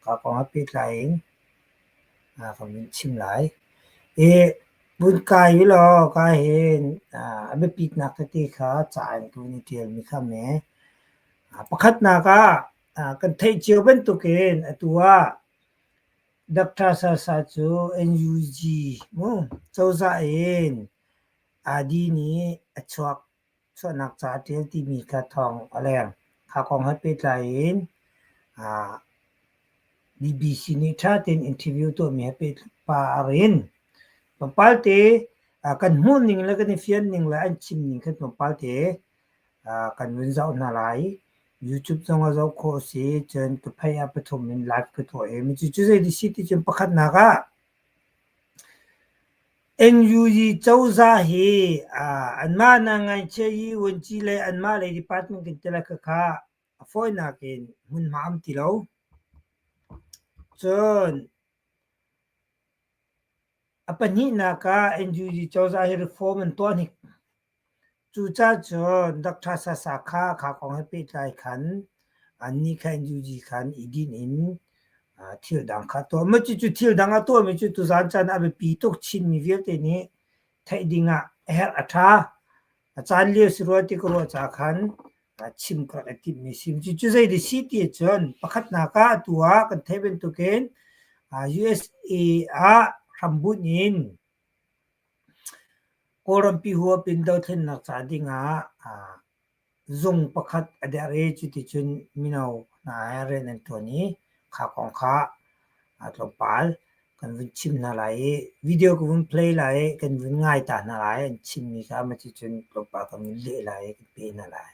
Ka kong he pehtlai in kan vun chim lai. I vun kai u law ka hin a biapitnak tete kha ca in ka vun i ṭialmi kha me. Pakhatnak ah kan theih cio bantukin atu ah Dr. Sasa cu NUG mu cozah in Adi nih a chuak chuahnak ca a ṭial timi kha thawng a leng. Kha kong he pehtlai in BBC nih ṭha tein interview tuahmi he pehpar in tlawmpal te kan hmuhning le kan i fianning le an chimning kha tlawmpal te kan vun zoh hna lai. YouTube zong ah zoh khawh a si. Cun ka phei ah pathum in live ka tuah i cucu zei si ti cun pakhatnak ah NUG cozah hi anmah na ngaihchia i vuanci le anmah lei department kan ti lai khakha a fawinak in hmunhma um ti lo. Cun a pahnihnak ah NUG cozah hi reform an tuah hnik. Cucaah cun Doctor Sasa kha kha kong he pehtlai khan annih kha NUG khan i dinh in thil dang kha tuah. Mah cucu thil dang a tuahmi cu tuzaan caan ah a biapi tuk Chinmi vialte nih theih ding ah a herh a ṭha. A caan lio si rua ti ka ruah caah khan chim ka rak i timhmi a si. Cucu zei dah si ti ahcun pakhatnak ah atu ah kan theih bantukin USA ah hrambunh in Kawlrampi huap in dothlennak ca dingah zung pakhat a derh i cuticun mino hna he rian an ṭuan i kha kong kha tlawmpal kan vun chim hna lai i video ka vun play lai i kan vun ngai ta hna lai an chimmi kha cuticun tlawmpal kan vun leh lai i kan pe hna lai.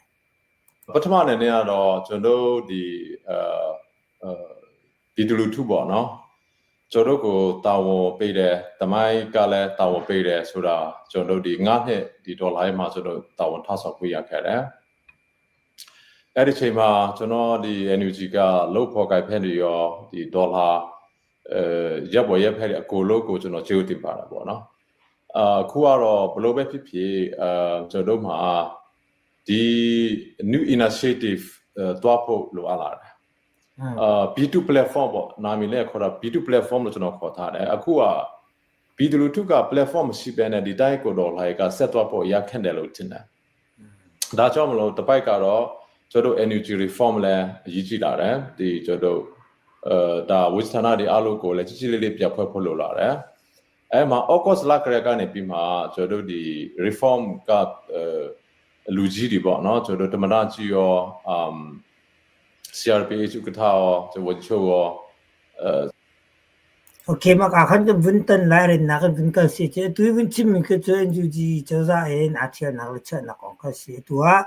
ပထမအနေနဲ့ကတော့ကျွန်တော်တို့ဒီအဲပြည်သူလူထုပေါ့နော်ကျွန်တော်တို့ကိုတာဝန်ပေးတယ်တမိုင်းကလည်းတာဝန်ပေးတယ်ဆိုတာကျွန်တော်တို့ဒီ9နှစ်ဒီဒေါ်လာမှာကျွန်တော်တာဝန်ထမ်းဆောင်ပေးရခဲ့တယ်အဲ့ဒီချိန်မှာကျွန်တော်ဒီ NUG ကလုတ်ဖော်ကြိုက်ဖက်တွေရောဒီဒေါ်လာအဲရက်ပေါ်ရက်ဖက်တွေအကိုလို့ကိုကျွန်တော်ကျေးဇူးတင်ပါတယ်ပေါ့နော်အခုကတော့ဘလို့ပဲဖြစ်ဖြစ်အဲကျွန်တော်တို့မှာဒီ new initiative တွားဖို့လိုအပ်လာတယ်အာ B2 platform ပေါ့နာမည်နဲ့ခေါ်တာ B2 platform လို့ကျွန်တော်ခေါ်ထားတယ်အခုက B2 လူထုက platform မရှိဘဲနဲ့ဒီတိုင်းကိုတော့လာကဆက်သွားဖို့ရခက်တယ်လို့ထင်တယ်ဒါကြောင့်မလို့တပိုက်ကတော့ကျွန်တော်တို့ NUG reform လည်းအရေးကြီးလာတယ်ဒီကျွန်တော်တို့အဲဒါဝိသနာတွေအားလုံးကိုလည်းကြီးကြီးလေးလေးပြဖွဲ့ဖို့လိုလာတယ်အဲမှာ August လကရကနေပြီးမှကျွန်တော်တို့ဒီ reform ကအဲလူကြီးတွေပေါ့နော်ကျွန်တော်တို့တမနာကြီးရော um CRPH ဥက္ကဋ္ဌရောကျွန်တော်ချုပ်ရောအဲ Okay mah ka khan kan vun tan lai rennak kan vun kal si cu atu i vun chimmi khi cu NUG cozah in aa thialnak le chiahnak kong kha si. Atu ah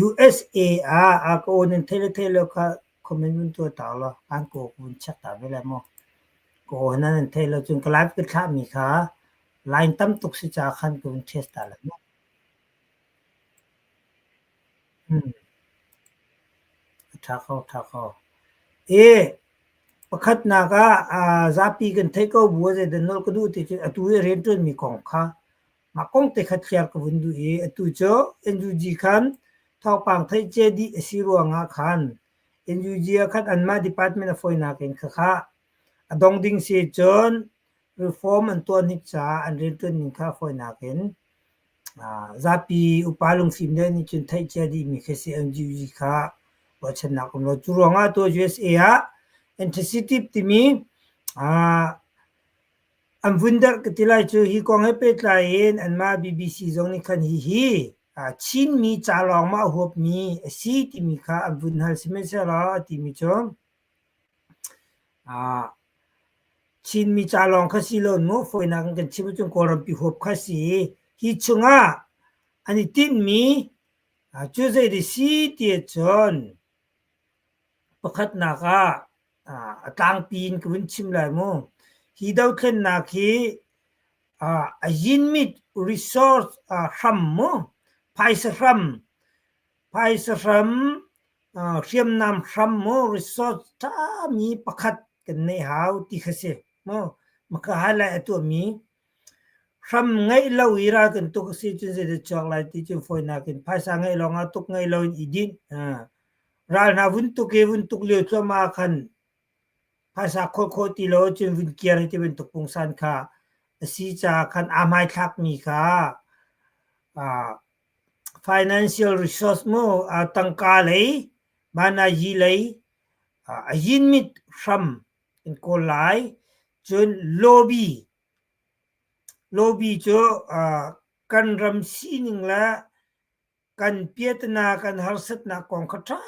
USA ah a ka aw nan thei le thei lo kha comment vun tuah ta law kan ka aw ka vun check ta ve lai mu. Ka aw nan nan thei lo cun ka live ka thlahmi kha line tam tuk si caah khan ka vun test ta lai mu. Hmm. A ṭha kho, ṭha kho. E, pakhatnak ah zapi kan theih ko bu ah zeidah nawl ka duh ti cu atu i rianṭuanmi kong kha mah kong te kha thliar ka vun duh i atu cu NUG khan thawngpang theih cia dih a si ruangah khan NUG ah khan anmah department a fawinak in khakha a dong ding si cun reform an tuah hnik caah an rianṭuan ning kha a fawinak in Zapi upa lungfim deuh nih cun theih cia dihmi khi si NUG kha ruahchannak um lo. Cu ruangah tu USA ah Initiative timi an vun derh ka ti lai cu hi kong he pehtlai in anmah BBC zong nih khan hihi Chinmi ca lawng ma a huapmi a si timi kha an vun hal. Sihmanhsehlaw a timi cu Chinmi ca lawng kha si lo maw fawinak in kan chim ahcun Kawlrampi huap kha si i hi chungah an i tinhmi cu zei si ti ahcun pakhatnak ah a tlangpi in ka vun chim lai mu. Hi dothlennak hi a yinmit resource hram mu phaisa hram Phaisa hram, hriamnam hram maw resort ṭhami pakhat kan neih hau ti kha si. Maw maka highlight a tuahmi hram ngeih lo i ral kan tuk a si cun zeidah chuak lai ti cu fawinak in phaisa ngeih lawngah tuk ngeih lo in i dinh. Ral hna vun tuk i vun tuk lio thluahmah ah khan. Phaisa kholh khawh ti lo cun vun kiar hi ti bantuk pungsan kha a si caah khan aa hmaithlakmi kha financial resource mu tangka lei banayi lei a yinmit hram in kawl lai. Cun lobby lobby cu kan ram sining le kan piatana kan harsatnak kong kha ṭha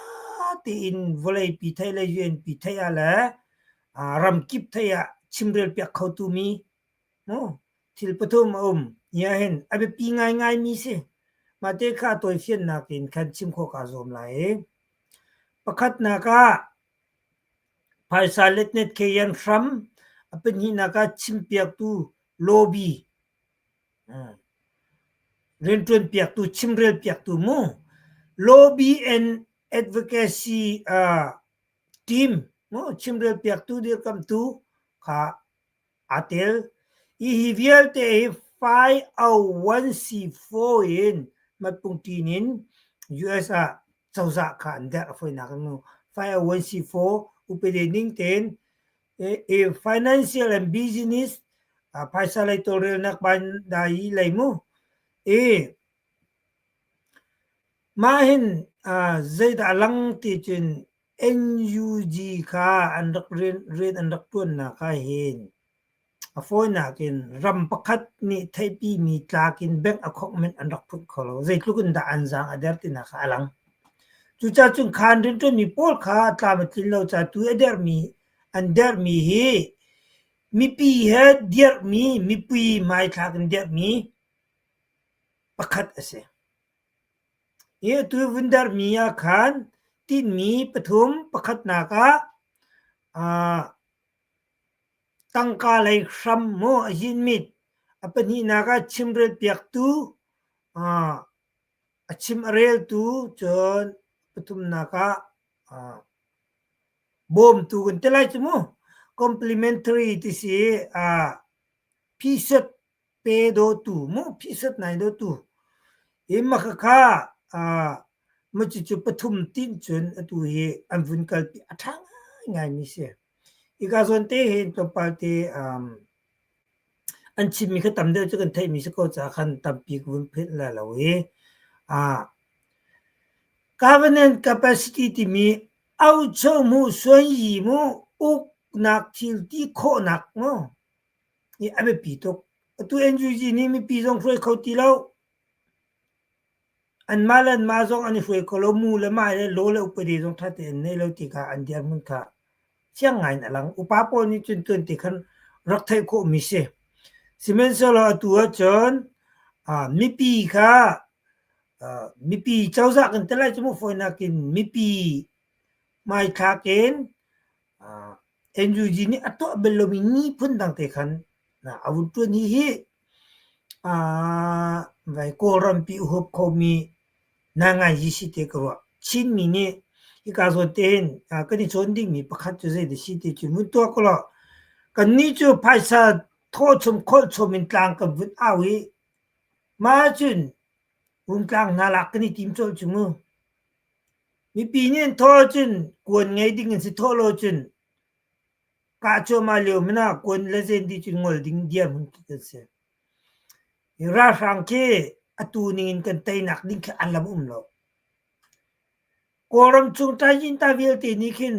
tein vawleipi theih le UNP theih ah le ramkip theih ah chimrel piak khotu mi thil pathum a um. Hi ahhin a biapi ngaingai mi si. Mah te kha tawifiannak in khan chim khawh kaa zuam lai i pakhatnak ah phaisa letnet khe yan hram, a pahnihnak ah chimpiaktu lobby Rianṭuan piaktu, chimrel piaktu mu. Lobby and advocacy team mu chimrel piaktu dirkamhtu kha aa tel. Hi vialte hi 501c4 in Matpungṭin in US ah cozah kha an derh a fawinak in mu. 501c4 upadi ning tein financial and business phaisa lei tawlrelnak bandai lei mu i mah hin zeidah a lang ti cun NUG kha an rak rian an rak ṭuannak ah hin a fawinak in ram pakhat nih theihpimi tlak in bank a khawmh an rak phut kho lo. Zeitluk in dah an zaang a der tinak kha a lang. Cucaah cun khaan rianṭuanmi pawl kha tlam a tlin lo caah tu a dermi an dermi hi mipi he dirhmi mipi hmaithlak in dirhmi pakhat a si. Hi atu vun derhmi ah khan tinhmi pathum pakhatnak ah tangka lei hram maw a hinmit a pahnihnak ah chimrel piaktu A chim a reltu cun pathumnak ah bawmtu kan ti lai cu mu. Complimentary ti si phisat pe dawtu mu phisat nai dawtu. Hi makhakha macucu pathum tin cun atu hi an vun kalpi a ṭha ngaingai mi si. Hika zawn te hin tlawmpal te An chimmi kha tam deuh cu kan theihmi si ko caah khan tampi ka vun philh lai lo i governance capacity timi auchohmuh suanyi mu uknak thil ti khawhnak mu hi a biapi tuk. Atu NUG nih mipi zong hruai kho ti lo. Anmah le anmah zong an i hruai kho lo. Mu le mah le law le upadi zong ṭha tein an nei lo ti kha an dirhmun kha fiang ngai in a lang. Upa pawl nih cun tuan ti khan rak theih khawhmi si. Sihmanhsehlaw atu ahcun mipi kha mipi cozah kan ti lai cu mu fawinak in mipi hmaithlak in NUG nih a tuah bal lomi miphun dang te khan a vun ṭuan. Hihi vai Kawlrampi a huap khomi nainganzi si te ka ruah. Chinmi nih hika zawn te hin kan i cawn dingmi pakhat cu zeidah si ti cu vun tuah ko law kannih cu phaisa thawhchom kholhchom in tlang kan vun au i mah ahcun Rungtlang hna lak kan i tim colh cu mu. Mipi nih an thawh ahcun kuan ngei ding in si thawh lo cun kah cuahmah lio hmanh ah kuan le zen dih cun ngol ding dirhmun khi kan si. Hi ralhrang khi atu ning in kan teinak ding khi an lam um lo. Kawlram chung ṭaiyinta vialte nih khin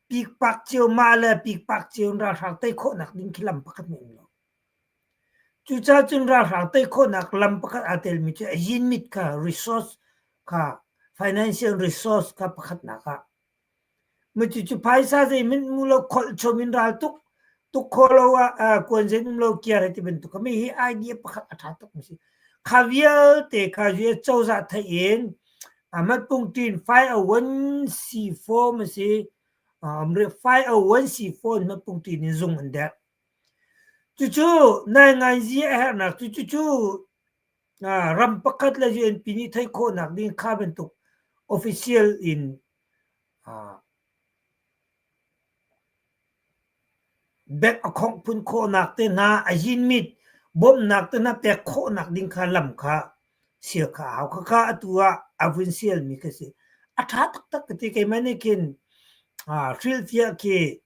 pikpak cio mah le pikpak cio in ralhrang tei khawhnak ding khi lam pakhat hmanh um lo. Cucaah cun ralhrang tei khawhnak lam pakhat aa telmi cu a yinmit kha resource kha financial resource kha pakhatnak ah. Cucu phaisa zeihmanh hmu lo kholh chom in ral tuk tuk khawh lo ah kuan zein um lo kiar ti bantuk kha mi hi idea pakhat a ṭha tuk mi si. Kha vialte kha US cozah theih in Matpungṭin 501c4 ma si 501c4 Matpungṭin in zung an derh. Cucu nainganzi a herhnak cu cucu ram pakhat le UNP nih theih khawhnak ding kha bantuk official in bank a khongh phun khawhnak te hna a yinmit bawmhnak te hna pek khawhnak ding kha lam kha sial kha a hau. Khakha atu ah a vun sialmi kha si. A ṭha taktak ka ti. Keimah nih khin hrilhfiah khi.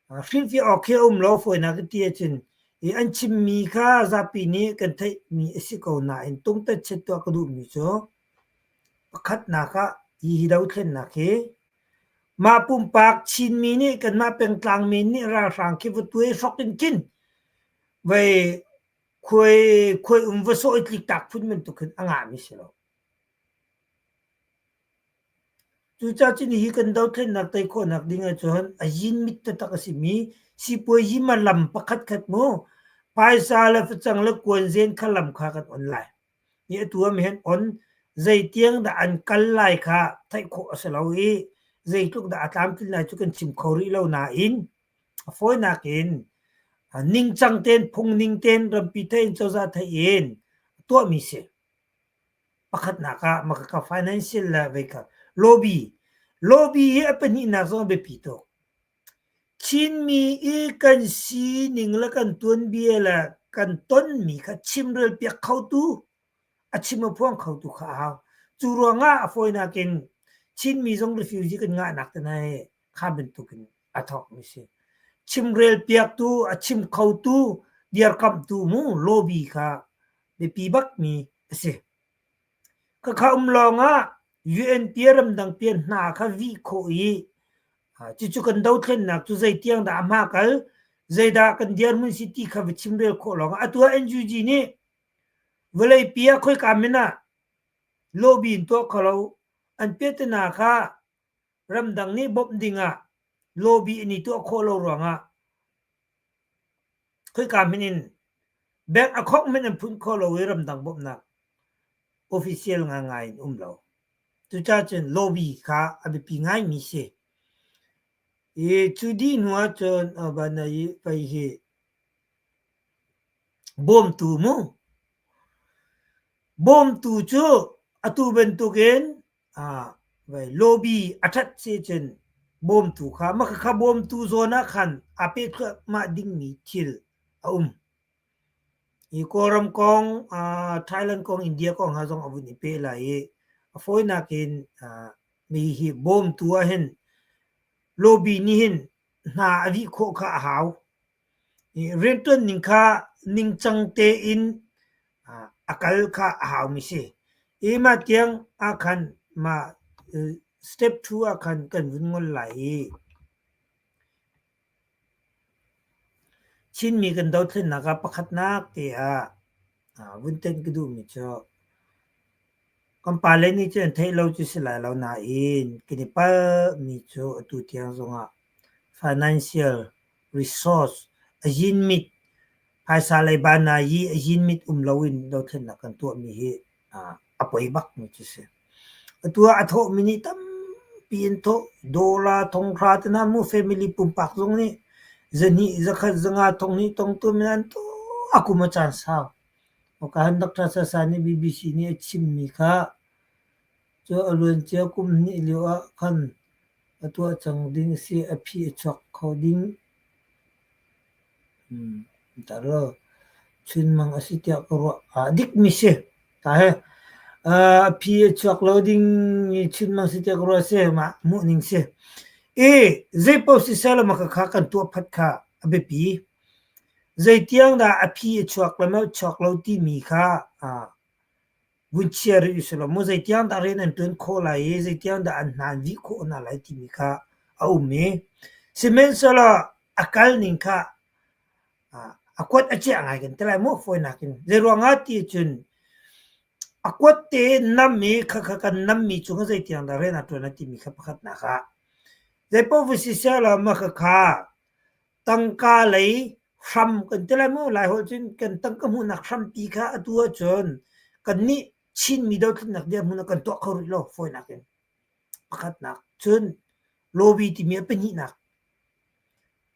Hrilhfiah awk khi a um lo fawinak ka ti ahcun i an chimmi kha zapi nih kan theihmi a si ko nain tungtat chiat tuah ka duhmi cu pakhatnak ah hi dothlennak hi mah pumpak Chinmi nih kanmah pengtlangmi nih ralhrang khi va tuai hrok in khin vei khuai khuai um va sawh i tliktak phun bantuk khin a ngahmi si lo. Cucaah cun hi kan dothlennak tei khawhnak ding ahcun a yinmit taktak a simi sipuazi ma lam pakhatkhat mu phaisa le facang le kuanzen kha lam kha kan on lai. Hi atu ah hin on zeitiang dah an kal lai kha theih khawh a si lo i zeitluk dah a tlamtlin lai cu kan chim kho rih lo nain a fawinak in ningcang tein phung ning tein rampi theih in cozah theih in tuahmi si. Pakhatnak ah maka financial le veikhat lobby. Lobby hi a pahnihnak zong a biapi tuk. Chinmi i kan sining le kan tuanbia le kan tonmi kha chimrel piak khotu, a chim a phuang khotu kha a hau. Cu ruangah a fawinak in Chinmi zong refugee kan ngahnak te hna hi kha bantukin a thawkmi si. Chimrel piaktu, a chim khotu, dirkamhtu mu lobby kha biapi bakmi a si. Khakha um lawngah UN pi ramdang pi hna kha vih khawh i cucu kan dothlennak cu zeitiang dah a hma kal, zeidah kan dirhmun si ti kha va chimrel khawh lawngah atu ah NUG nih vawleipi ah khoika min ah lobby in tuah kho lo an piahtana kha ramdang nih bawmh dingah lobby an i tuah khawh lo ruangah Khoika hmanh in bank a khongh hmanh an phunh kho lo i ramdang bawmhnak official ngaingai in um lo. Cucaah cun lobby kha a biapi ngaimi si. I cu dih hnu ahcun van i pei hi bawmtu mu. Bawmtu cu atu bantukin lobby a ṭhat si cun bawmtu kha mah khakha bawmtu zawn ah khan aa peh thluahmah dingmi thil a um. Hi Kawlram kong, Thailand kong, India kong hna zong a vun i peh lai i a fawinak in mi hi bawmtu ah hin lobby nih hin hna a vih khawh kha a hau. Rianṭuan ning kha ningcang tein a kal kha a haumi si. Hi mah tiang ahkhan mah step 2 ahkhan kan vun ngol lai i Chinmi kan dothlennak ah pakhatnak te ah vun tenh ka duhmi cu Kan pale nih cun an theih lo cu si lai lo nain kan i palhmi cu atu tiang zongah financial resource a yinmit phaisa leiba na i a yinmit um loin dothlennak kan tuahmi hi a poi bakmi cu si. Atu ah a thawhmi nih tampi an thawh. Dollar thonghra te hna mu family pumpak zong nih zahnih, zakhat, zanga, thonghnih, thongthum in an tuah a kum a caan sau. Hawkahan Doctor Sasa nih BBC nih a chimmi kha cu a luancia kum hnih lio ah khan a tuah cang ding a si. A phi a chuak kho ding. Chunmang a si tiah ka ruah. A dikmi si. Ta he. A phi a chuak lo ding i chunmang si tiah ka ruah si. Mah hmuhning si. I zeipaoh siseh law mah kha kan tuah phat kha a biapi. Zeitiang dah a phi a chuak le maw chuak lo timi kha vun chia rih usih law maw zeitiang dah rian an ṭuan khawh lai i zeitiang dah an hna an vih khawh hna lai timi kha a um i sihmanhsehlaw a kal ning kha a kuat a ciah ngai kan ti lai mu fawinak in. Zeiruangah ti cun a kuat tein nam i khakha kan nammi cungah zeitiang dah rian a ṭuan a timi kha pakhatnak ah zeipaoh va siseh law mah khakha Tangka lei hram kan ti lai mu. Laiholh cun kan tangka hmuhnak hrampi kha atu ahcun kannih Chinmi dothlatnak dirhmun ah kan tuah kho rih lo fawinak in. Pakhatnak. Cun lobby timi a pahnihnak.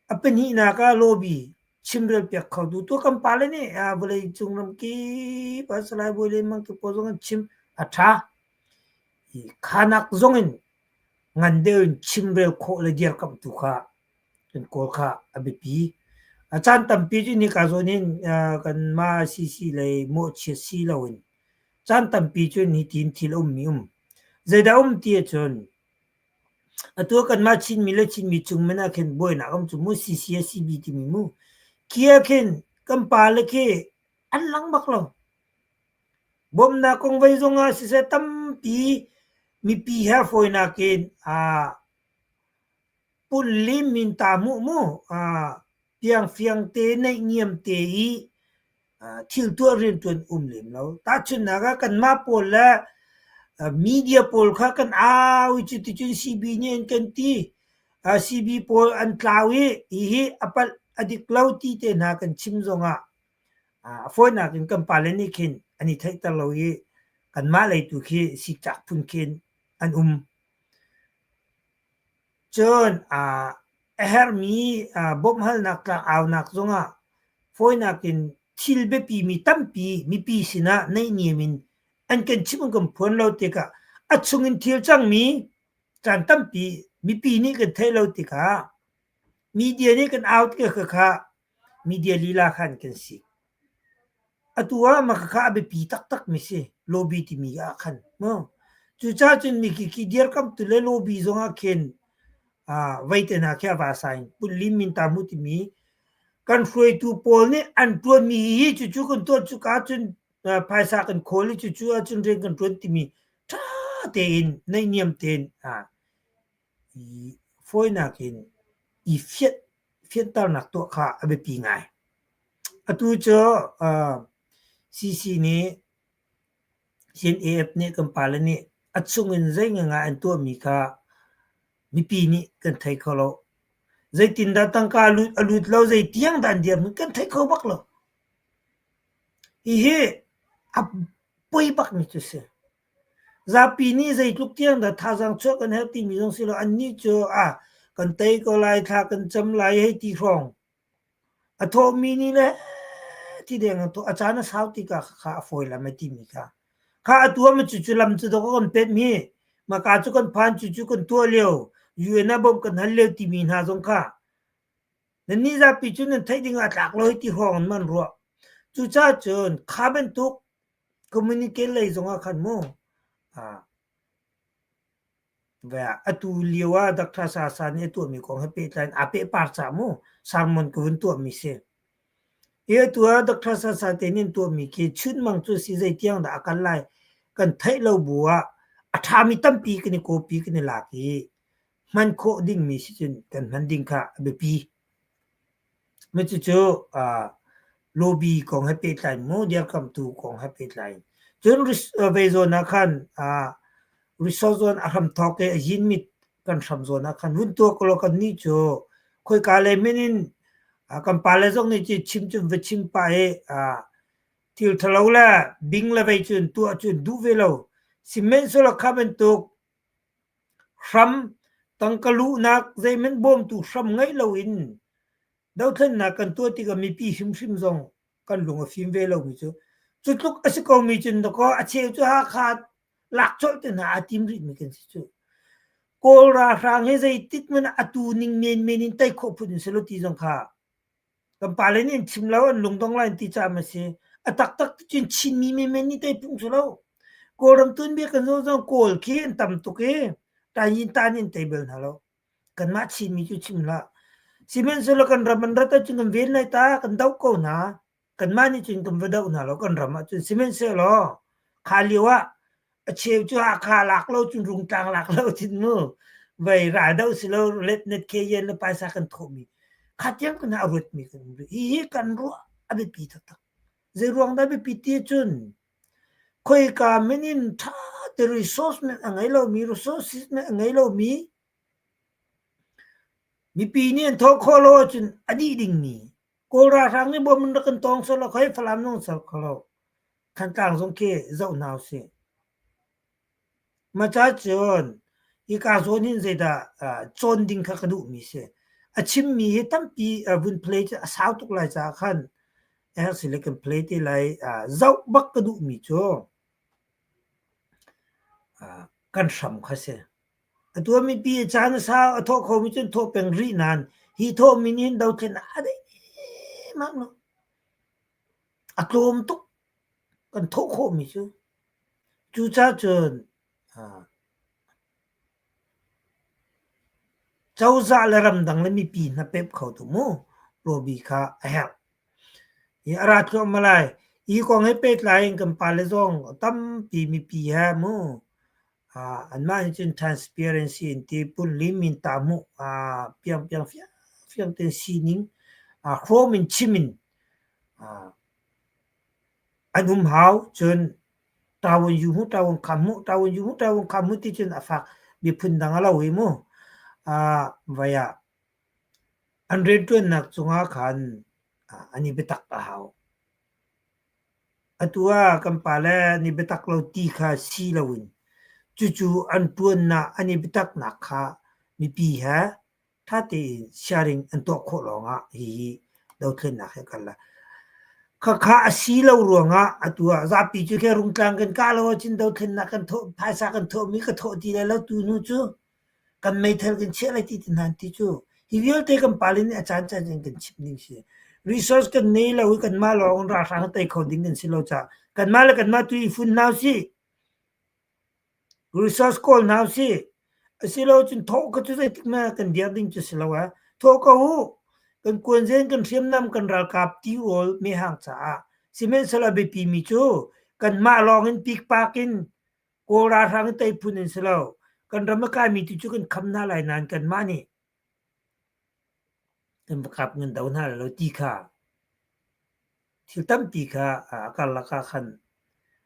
A pahnihnak ah lobby chimrel piak kho tu tu kan pale nih vawleicung ramkip ah Salai Bawi lengmang te pawl zong an chim a ṭha. Khanak zong in ngan deuh in chimrel khawh le dirkamhtu kha Kan kawl kha a biapi. A caan tampi cu nika zawn hin kanmah CC lei mawhchiat si loin caan tampi cu nitin thil a ummi um. Zeidah a um ti ahcun. Atu ah kanmah Chinmi le Chinmi cung men ah khin buainak um cu mu CCSCB timi mu. Khi ah khin kan pale khi an lang bak lo. Bawmhnak kong vei zong ah siseh tampi mipi he fawinak in aa punlim in ta hmuh mu aa piangfiang te naihniam te i thil tuah rianṭuan um lem lo. Tahchunhnak ah kanmah pawl le media pawl kha kan au i cuticun CB nih an kan ti. CB pawl an tlau i hihi a palh a dik lo ti te hna kan chim zongah a fawinak in kan pale nih khin an i theihter lo i kanmah lei tu khi sikcak phun khin an um. Cun a herhmi bawmhhalnak tlangaunak zongah fawinak in thil biapimi tampi mipi sinah naihniam in an kan chimh an kan phuan lo tikah a chungin thil cangmi caan tampi mipi nih kan theih lo tikah media nih kan au tikah khakha media lila khan kan si. Atu ah mah khakha a biapi taktakmi si lobby timi ah khan mu. Cucaah cun mikiki dirkamtu le lobby zongah khin vei te hna khi a va sai pullim min ta mu timi kan hruaitu pawl nih an ṭuanmi hi cucu kan tuah cuka cun phaisa kan khawl i cucu ahcun rian kan ṭuan timi ṭha tein naihniam tein fawinak in i fianh fianternak tuah kha a biapi ngai. Atu cu CC nih CNAF nih kan pale nih a chungin zei ngai an tuahmi kha mipi nih kan thei kho lo. Zeitindah tangka a lut a lut lo, zeitiang dah an dirhmun kan thei kho bak lo. Hihi a poi bakmi cu si. Zapi nih zeitluk tiang dah thazaang chuah kan herh timi zong si lo. Annih cu ah kan tei ko lai, thla kan cam lai hei ti hrawng. A thawhmi nih le ti deng an thawh. A caan a sau tikah kha a fawi lam a timi kha. Kha a tuah ma cucu lam cu dawh kan pet mi. Maka cu kan phan cucu kan tuah lio. UN ah bawmh kan hal lio timi hna zong kha. Nannih zapi cu nan theih ding ah tlak lo hi ti hrawng in man ruah. Cucaah cun kha bantuk communicate lei zong ah khan mu atu lio ah Dr. Sasa nih a tuahmi kong he pehtlai in aa pehpar cah mu sermon ka vun tuahmi si. Hi atu ah Dr. Sasa te nih an tuahmi khi chunmang cu si zei tiang dah a kal lai kan theih lo bu ah a ṭhami tampi kan i copy kan i lak i hman khawh dingmi si cun kan hman ding kha a biapi. Cucu lobby kong he pehtlai mu dirkamhtu kong he pehtlai in. Cun vei zawn ah khan resort zawn a hramthawk i a yinmit kan hram zawn ah khan vun tuah kolaw kannih cu khoika lei min in kan pale zong nih cun chim cun va chim pah i thil ṭhalo le bing le vei cun tuah cun duh ve lo. Sihmanhsehlaw kha bantuk Hram, tangka luhnak zeihmanh bawmtu hram ngeih loin dothlennak kan tuah tikah mipi hrimhrim zong kan lung a fim ve lomi cu cu tluk a si komi cun dakaw a cheu cu Hakha lak colh te hna aa tim rihmi kan si cu. Kawl ralhrang hi zeitik hmanh ah atu ning menmen in tei khawh phun in si lo ti zong kha Kan pale nih an chim lo, an lungdong lai an ti caah a si. A taktak ti cun Chinmi menmen nih tei phung si lo. Kawlram tuanbia kan zoh zong Kawl khi an tam tuk i Tayin ta nih an tei bal hna lo. Kanmah Chinmi cu chim hlah. Sihmanhsehlaw kan ram an rat ahcun kan ven lai ta, kan doh ko hna. Kanmah nih cun kan va doh hna lo kan ram ahcun. Sihmanhsehlaw kha lio ah A cheu cu Hakha lak lo cun Rungtlang lak lo cun mu vei ral doh si lo letnet khe le paisa kan thawhmi kha tiang kan a ruatmi kan um rih. Hihi kan ruah a biapi taktak. Zei ruang dah biapi ti cun khoika min in ṭha te resource men a ngei lomi resources men a ngei lomi mipi nih an thawh khawh lo ahcun a dih dingmi Kawl ralhrang nih bom in rak kan tawng sawh lo khoi Falam zong ser kho lo. Thantlang zong khi zoh hna usih. Maca cun hika zawn hin zeidah cawn ding kha ka duhmi si. A chimmi hi tampi vun play cu a sau tuk lai caah khan si le kan play te lai. Zoh bak ka duhmi cu kan hram kha si. Atu ah mipi a caan a sau a thawh khomi cun thawh peng rih nain hi thawhmi nih hin dothlennak a dei mak lo. A tlawm tuk kan thawh khawhmi cu. Cucaah cun. Cozah le ramdang le mipi hna pep kho tu mu lobby kha a herh. Hi a ra thluahmah lai. Hi kong he pehtlai in kan pale zong tampi mipi he mu anmah nih cun transparency in ti punli min ta hmuh piangpiang fiangfiang tein sining hrawm in chim in an um hau. Cun tawun yu hmu tawun kham hmu tawun yu hmu tawun kham hmu ti cun a fak miphun dang a lo hi mu. Vai ah an rianṭuannak cungah khan an i biatak a hau. Atu ah kan pale an i biatak lo ti kha si loin cucu an ṭuannak an i biataknak kha mipi he ṭha tein sharing an tuah khawh lawngah hihi dothlennak he kal lai. Khakha a si lo ruangah atu ah zapi cu khi Rungtlang kan kah lo ahcun dothlennak kan thawh phaisa kan thawhmi ka thawh ti lai lo tu hnu cu kan meithal kan chiah lai ti ti hna an ti cu. Hi vialte kan pale nih a caan caan in kan chimh ding si. Resource kan nei lo i kanmah lawng in ralhrang tei kho ding kan si lo caah kanmah le kanmah tu i fun hna usih. Resource kawl hna usih. Asilo cun thawh ka cu zeitik hmanh ah kan dir ding cu si lo ah thawh ko u. Kan kuanzen, kan hriamnam, kan ralkap tirawl mehhang caah sihmanhsehlaw a biapi mi cu kanmah lawng in pikpak in Kawl ralhrang in tei phun in si lo. Kan ram a kaimi tu cu kan kham hna lai nain kanmah nih kan va kap ngan do hna lai lo ti kha thil tampi kha a karlak ah khan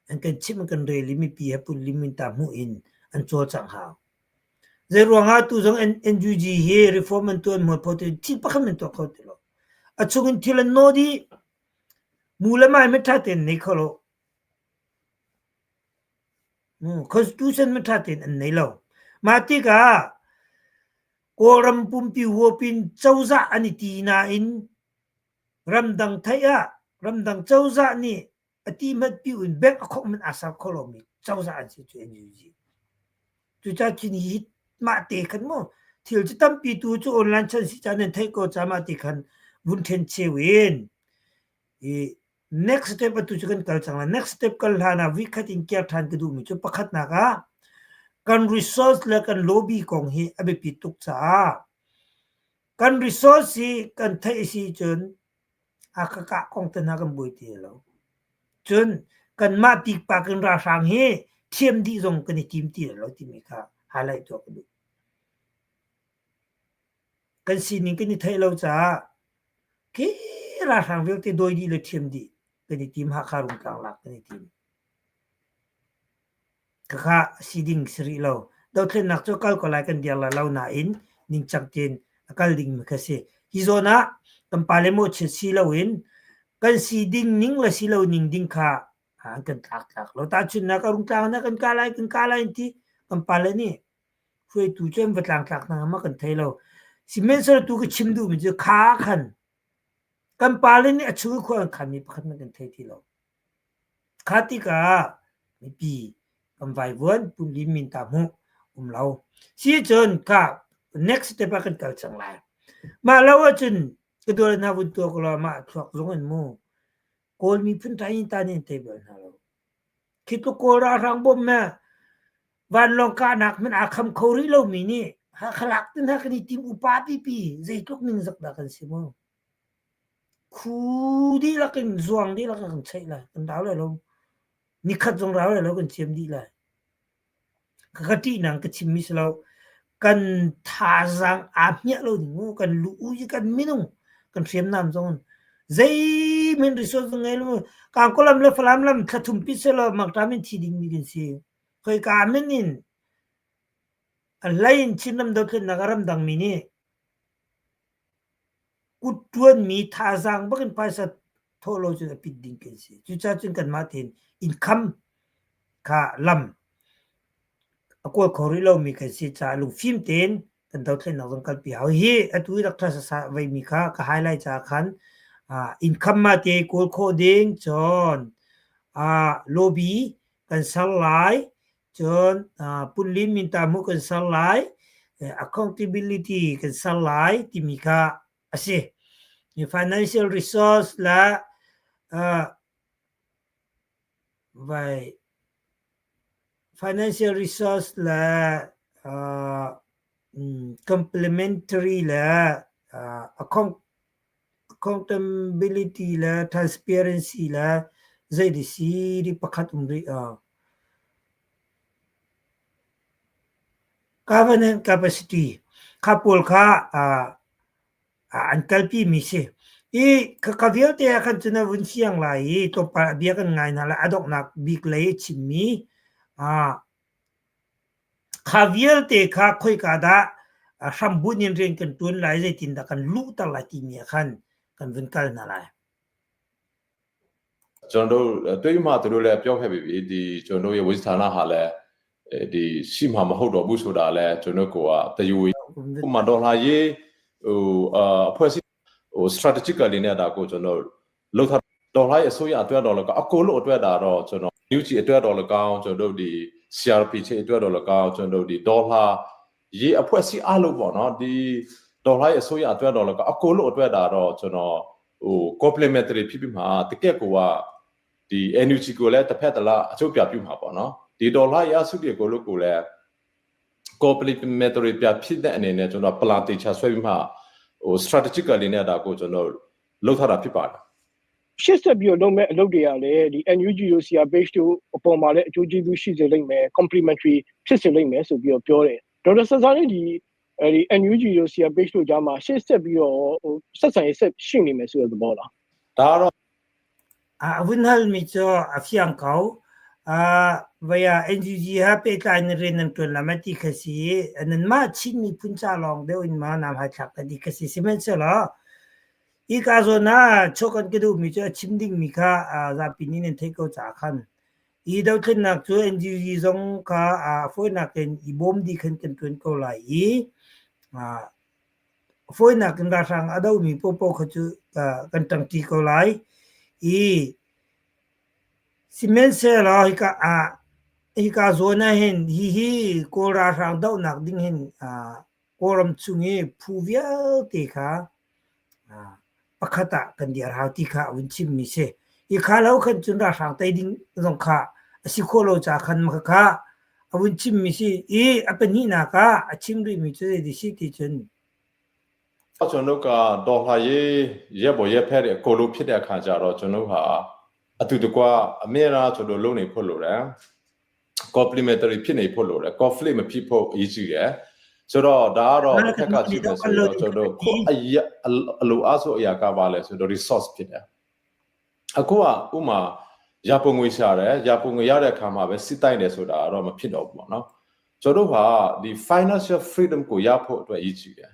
an kan chimh an kan rel i mipi he punlim in ta hmuh in an cawlcangh hau. Zei ruangah tu zong NUG hi reform an tuan mualpho ti thil pakhat an tuah kho ti lo. A chung in thil an naw dih. Mu le mai mit ṭha tein nei kho lo. Constitution mit ṭha tein an nei lo. Mah tikah Kawlram pumpi huap in cozah an i ti nain ramdang theih ah ramdang cozah nih a ti hmanh piu in bank a khawh hmanh aa ser kho lomi cozah an si cu NUG. Cucaah cun hi mah te khan mu thil cu tampi tu cu online chan si caan nan theih ko ca mah ti khan vun ṭhen cheu in i next step atu cu kan kal cang lai. Next step kal hlan ah vikhat in kiar ṭhan ka duhmi cu pakhatnak ah kan resource le kan lobby kong hi a biapi tuk caah kan resource hi kan theih si cun a ka kah kong te hna kan buai ti lo. Cun kanmah pikpak in ralhrang hi thiam dih zong kan i tim ti lo timi kha highlight tuah ka duh. Kan sining kan i theih lo caah khi ralhrang vialte dawi dih le thiam dih kan i tim Hakha Rungtlang lak kan i tim. Khakha si ding si rih lo. Dothlennak cu kal ko lai kan dir lai lo nain ningcang tein a kal dingmi kha si. Hi zawn ah kan pale mawhchiat si loin kan si ding ning le si lo ning ding kha an kan tlak tlak lo. Tahchunhnak a rungtlang na kan ka lai kan ka lai ti kan pale nih hruaitu cu an va tlangtlak hna ma kan thei lo. Sihmanhsehlaw tu ka chim duhmi cu kha khan kan pale nih a chung i khua an khanmi pakhat hmanh kan thei ti lo. Kha tikah mipi kan vaivuan punlin min ta hmuh um lo. Si cun ka next step ah kan kal cang lai. Mah lo ahcun ka dual hna vun tuak law mah thluak zong in mu Kawl miphun tain ta nih an tei bal hna lo. Khi tluk Kawl ralhrang bawm me vanlawng kahnak hmanh aa kham kho rih lomi nih Hakha lak tin ha kan i tim upa pipi zeitluk ningzak dah kan si mu. Khu dihlak in zuang dihlak in kan cheih lai. Kan rau lai lo. Nikhat zong rau lai lo kan ciam dih lai. Ka ka ṭihnak ka chimmi si lo. Kan thazaang aa hmiah lo ding mu. Kan lu i kan minung kan hriamnam zong zeihmanh resource zong ngei lo. Kangkawlam le Falam lam thla thum pi selaw mangṭam in thi dingmi kan si. Khoika min in a hlei in Chinram dothlennak ah ramdangmi nih Kut ṭuanmi thazaang bak in phaisa thawh lo cun a pit ding kan si. Cucaah cun kanmah tein income kha lam a kawl kho rih lomi kan si caah lungfim tein kan dothlennak zong kalpi hau. Hi atu i rak ṭha sasa veimi kha ka highlight caah khan income mah te kawl khawh ding cun lobby kan ser lai Cun punlin minta hmuh kan ser lai, accountability kan ser lai timi kha a si. Financial resource le vai financial resource le. Complementary le accountability le transparency le zei si ti pakhat um rih. Governance capacity kha pawl kha an kalpi mi si. I khakha vialte ah khan cun a vun fiang lai i tlawmpal a bia kan ngai hna lai. A donghnak bik lei a chimmi Kha vialte kha khoika dah hrambunh in rian kan ṭuan lai, zeitindah kan luhter lai timi ah khan kan vun kal hna lai. ကျွန်တော်တို့တွေးမှသူတို့လည်းပြောခဲ့ပြီးပြီဒီကျွန်တော်တို့ရဲ့ဝိဇ္ဇာနာဟာလည်းဒီရှိမှမဟုတ်တော့ဘူးဆိုတာလည်းကျွန်တော်ကိုကတယူဥမာဒေါ်လာရေးဟိုအဖွဲ့အစည်းဟို strategically နဲ့ဒါကိုကျွန်တော်လှုပ်ထားဒေါ်လာရဲ့အစိုးရအတွက်တော့လည်းအကိုလို့အတွက်တာတော့ကျွန်တော် new ချီအတွက်တော့လည်းကောင်းကျွန်တော်တို့ဒီ CRP ချီအတွက်တော့လည်းကောင်းကျွန်တော်တို့ဒီဒေါ်လာရေးအဖွဲ့အစည်းအလုံးပေါ့နော်ဒီဒေါ်လာရဲ့အစိုးရအတွက်တော့လည်းအကိုလို့အတွက်တာတော့ကျွန်တော်ဟို complementary ဖြစ်ပြီးမှတကက်ကိုကဒီ NUG ကိုလည်းတစ်ဖက်တစ်လားအချုပ်ပြပြုမှာပေါ့နော်ဒီဒေါ်လာရစုတွေကိုလို့ကိုလည်း complementary ပြဖြစ်တဲ့အနေနဲ့ကျွန်တော် plan တေချာဆွဲပြီးမှဟို strategically နဲ့ဒါကိုကျွန်တော်လုပ်ထားတာဖြစ်ပါတယ် ရှစ်ဆက်ပြီးတော့လုပ်မဲ့အလုပ်တွေကလည်းဒီ NUG တို့ CRPH တို့အပေါ်မှာလည်းအကျိုးကျေးဇူးရှိစေလိမ့်မယ် complementary ဖြစ်စေလိမ့်မယ်ဆိုပြီးတော့ပြောတယ်ဒေါက်တာဆဆာလေးဒီအဲဒီ NUG တို့ CRPH တို့ကြားမှာရှေ့ဆက်ပြီးတော့ဟိုဆက်ဆံရေးဆက်ရှိနေမယ်ဆိုတဲ့သဘောလား ဒါတော့ A vun halmi cu a fiang ko. Vaya NUG ha pehtlai in rian nan ṭuan lai ti kha si i nanmah Chin miphun ca lawng deuh in ma nam hai thlak ti kha si. Sihmanhsehlaw hika zawn ah chawk an ka duhmi cu a chim dingmi kha zapi nih nan theih ko caah khan hi dothlennak cu NUG zong kha a fawinak in i bawm dih khan kan ṭuan ko lai i fawinak in ralhrang a domi paohpaoh kha cu kan ṭangṭi ko lai i sihmanhsehlaw hika ah hika zawn ah hin hihi Kawl ralhrang dohnak ding hin Kawlram chung i phu vialte kha pakhat ah kan dir hau ti kha a vun chimmi si. Hi kha lo khan cun ralhrang tei ding zong kha a si khawh lo caah khan khakha a vun chimmi si i a pahnihnak ah a chim rihmi cu zei si ti cun ကျွန်တော်ကဒေါ်လာရေးရက်ပေါ်ရက်ဖက်တဲ့အကိုလိုဖြစ်တဲ့အခါကျတော့ကျွန်တော်ဟာအတူတကွအမြဲတမ်းကျွန်တော်လုပ်နေဖို့လိုတယ် complementary ဖြစ်နေဖို့လိုတယ် conflict မဖြစ်ဖို့အရေးကြီးတယ်ဆိုတော့ဒါကတော့တစ်ခက်ကကြည့်မယ်ဆိုတော့ကျွန်တော်ခုအရအလိုအားဆိုအရာကပါလဲဆိုတော့ resource ဖြစ်တယ်အခုကဥမာရပုံငွေရှာတယ်ရပုံငွေရတဲ့အခါမှာပဲစစ်တိုက်တယ်ဆိုတာတော့မဖြစ်တော့ဘူးပေါ့နော်ကျွန်တော်တို့ဟာဒီ financial freedom ကိုရဖို့အတွက်အရေးကြီးတယ်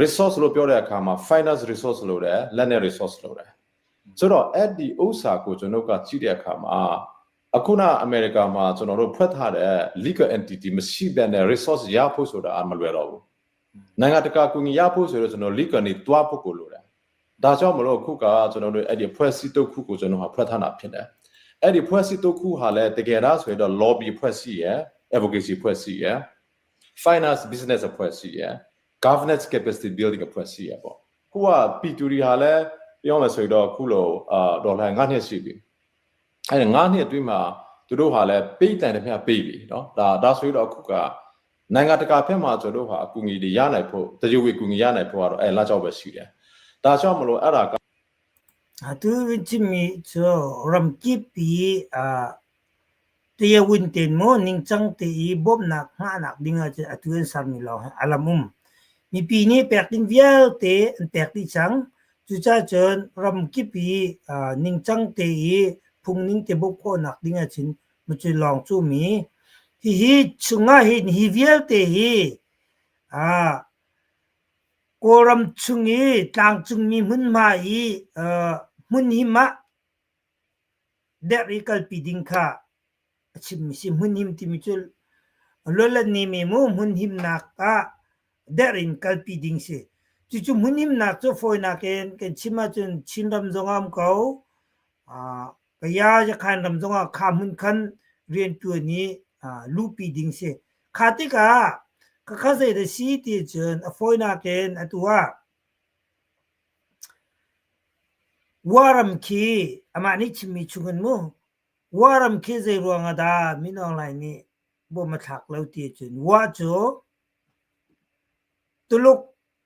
resource လို့ပြောတဲ့အခါမှာ finance resource လို့တယ်လက်နဲ့ resource လို့တယ်ဆိုတော့အဲ့ဒီဥစ္စာကိုကျွန်တော်ကကြည့်တဲ့အခါမှာအခုနအမေရိကမှာကျွန်တော်တို့ဖွဲ့ထားတဲ့ legal entity မရှိဘဲနဲ့ resource ရဖို့ဆိုတာမလွယ်တော့ဘူးနိုင်ငံတကာကူညီရဖို့ဆိုတော့ကျွန်တော် legal နေတွားဖို့ကိုလိုတယ်ဒါကြောင့်မလို့အခုကကျွန်တော်တို့အဲ့ဒီဖွဲ့စည်းတုတ်ခုကိုကျွန်တော်ဟာဖွဲ့ထားတာဖြစ်တယ်အဲ့ဒီဖွဲ့စည်းတုတ်ခုဟာလည်းတကယ်တော့ဆိုရင်တော့ lobby ဖွဲ့စည်းရယ် advocacy ဖွဲ့စည်းရယ် finance business ဖွဲ့စည်းရယ် governance capacity building အဖွဲ့စည်းရပေါ့ခုက P2 ဟာလည်းပြောမယ်ဆိုတော့ခုလိုအာဒေါ်လာ9နှစ်ရှိပြီအဲ့ဒါ9နှစ်အတွင်းမှာသူတို့ဟာလည်းပေးတန်တယ်မြပေးပြီနော်ဒါဒါဆိုတော့အခုကနိုင်ငံတကာဖက်မှာကျွန်တော်တို့ဟာအကူအညီတွေရနိုင်ဖို့တရုတ်ဝေကူညီရနိုင်ဖို့ကတော့အဲလာကြောက်ပဲရှိတယ်ဒါကြောင့်မလို့အဲ့ဒါက Atu chimmi cu ramkip i tiawin ten maw ningcang te i bawmhnak hngahnak ding ahcun atu an sermi lawng hi a lam um. Mipi nih pek ding vialte an pek dih cang. Cucaah cun ramkip i ningcang te i phungning te bawmh khawhnak ding ahcun macu lawng cu mi. Hihi chungah hin hi vialte hi Kawlram chung i tlangcungmi hmunhma i hmunhim ah derh i kalpi ding kha a chimmi si. Hmunhim timi cu lualanmi mu hmunhimnak ah derh in kalpi ding si. Cucu hmunhimnak cu fawinak in kan chim ahcun Chinram zong ah um ko, Kaya Yakhan ram zongah kha hmun khan rianṭuan i luhpi ding si. Kha tikah khakha zei dah si ti cun a fawinak in atu ah Waram khi amah nih chimmi chungin mu Waram khi zei ruang ah dah Min Aung Hlaing nih bom a thlak lo ti cun Wa cu. Tuluk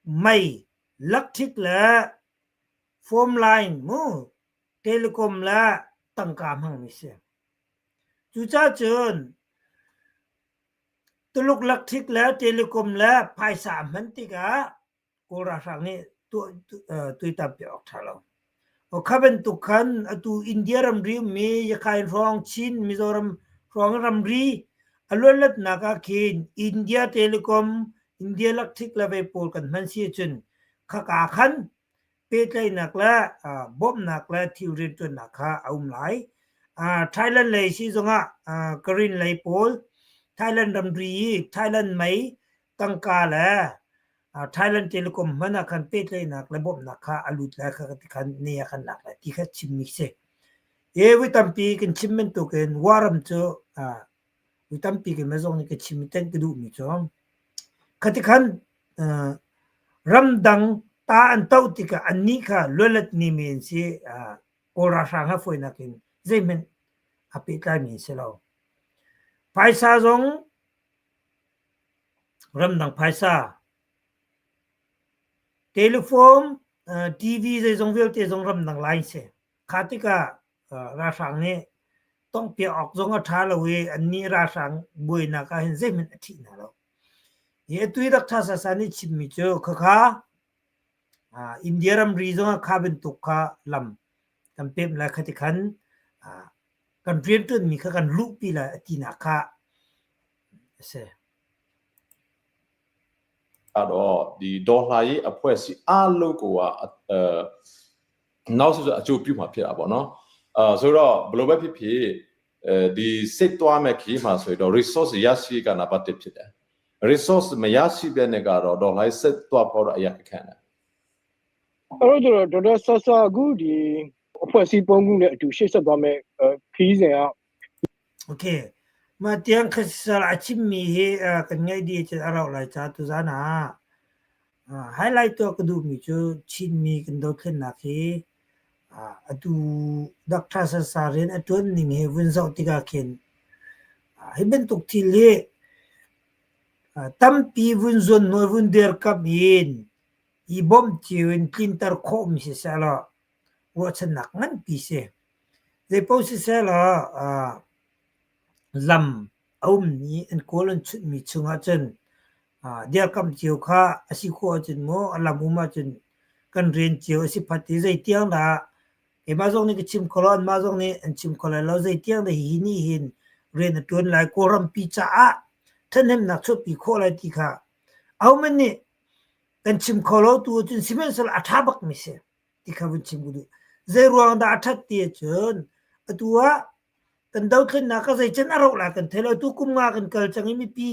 mei, lakṭhik le phone line mu, telecom le tangka hmangmi si. Cucaah cun Tuluk lakṭhik le telecom le phaisa a hman tikah Kawl ralhrang nih tuaitam piak awk ṭha lo. Kha bantuk khan atu India ramri ummi Yakhai hrawng Chin Mizoram hrawng ramri a luanlatnak ah khin India Telecom, India Electric le vei pawl kan hman si ahcun khaka khan pehtlaihnak le bawmhnak le thil rianṭuannak kha a um lai. Thailand lei si zongah Karen lei pawl Thailand ramri i Thailand mei tangka le Thailand Telecom hmanh ah khan pehtlaihnak le bawmhnak kha a lut lai kha ti khan ne a kan lak lai ti kha chimmi si. E voi tampi kan chim bantukin Waram cu voi tampi kan zong nih ka chim i ten ka duhmi cu khati khan ramdang ta an toh tikah annih kha lualat ni men si Kawl ralhrang ha fawinak in zeihmanh a pehtlaimi si lo. Phaisa zong ramdang phaisa, telephone, TV zeizong vialte zong ramdang line si. Kha tikah ralhrang nih tonghpiak awk zong a ṭha lo i annih ralhrang buainak ah hin zeihmanh a ṭhih hna lo. Hi atu i Dr. Sasa nih chimmi cu khakha India ramri zongah kha bantuk kha lam kan pemh lai kha ti khan kan rianṭuanmi kha kan luhpi lai a tinak kha a si. တော့ဒီဒေါ်လာရေးအဖွဲ့အစည်းအားလုံးကိုကအဲနောက်ဆိုအကျိုးပြုမှာဖြစ်တာပေါ့နော်အာဆိုတော့ဘယ်လိုပဲဖြစ်ဖြစ်အဲဒီစစ်သွားမဲ့ခီးမှာဆိုတော့ resource ရရှိကနံပါတ်1ဖြစ်တယ် resource မရရှိတဲ့နဲ့ကတော့ဒေါ်လာစစ်သွားဖို့တော့အရာခက်တယ် အဲ့တော့ဒေါက်တာဆာဆာအခုဒီအဖွဲ့အစည်းပုံခုနဲ့အတူရှေ့ဆက်သွားမဲ့ခီးစဉ်က Okay mah tiang kha a chimmi hi kan ngaih dih cun a rauh lai ca tuzaan ah highlight tuah ka duhmi cu Chinmi kan dothlennak hi atu Dr. Sasa rian a ṭuan ning hi vun zoh tikah khin hi bantuk thil hi tampi vun zuannawl vun dirkamh in i bawmh cio in tlinter khawhmi siseh law ruahchannak nganpi si. Zeipaoh siseh law lam a ummi an kawl an chunhmi chungah cun dirkamh cio kha a si khawh ahcun maw a lam um ahcun kan rian cio a si phat i zeitiang dah keimah zong nih ka chim kho lo anmah zong nih an chim kho lai lo zeitiang dah hihi nih hin rian a ṭuan lai Kawlrampi caah ṭhahnemnak chuahpi khawh lai ti kha ahohmanh nih kan chim kho lo tu ahcun sihmanhsehlaw a ṭha bakmi si ti kha vun chim ka duh. Zei ruang dah a ṭhat ti ahcun atu ah kan dothlennak ka zei can a rauh lai kan thei lo tu kum nga kan kal cang i mipi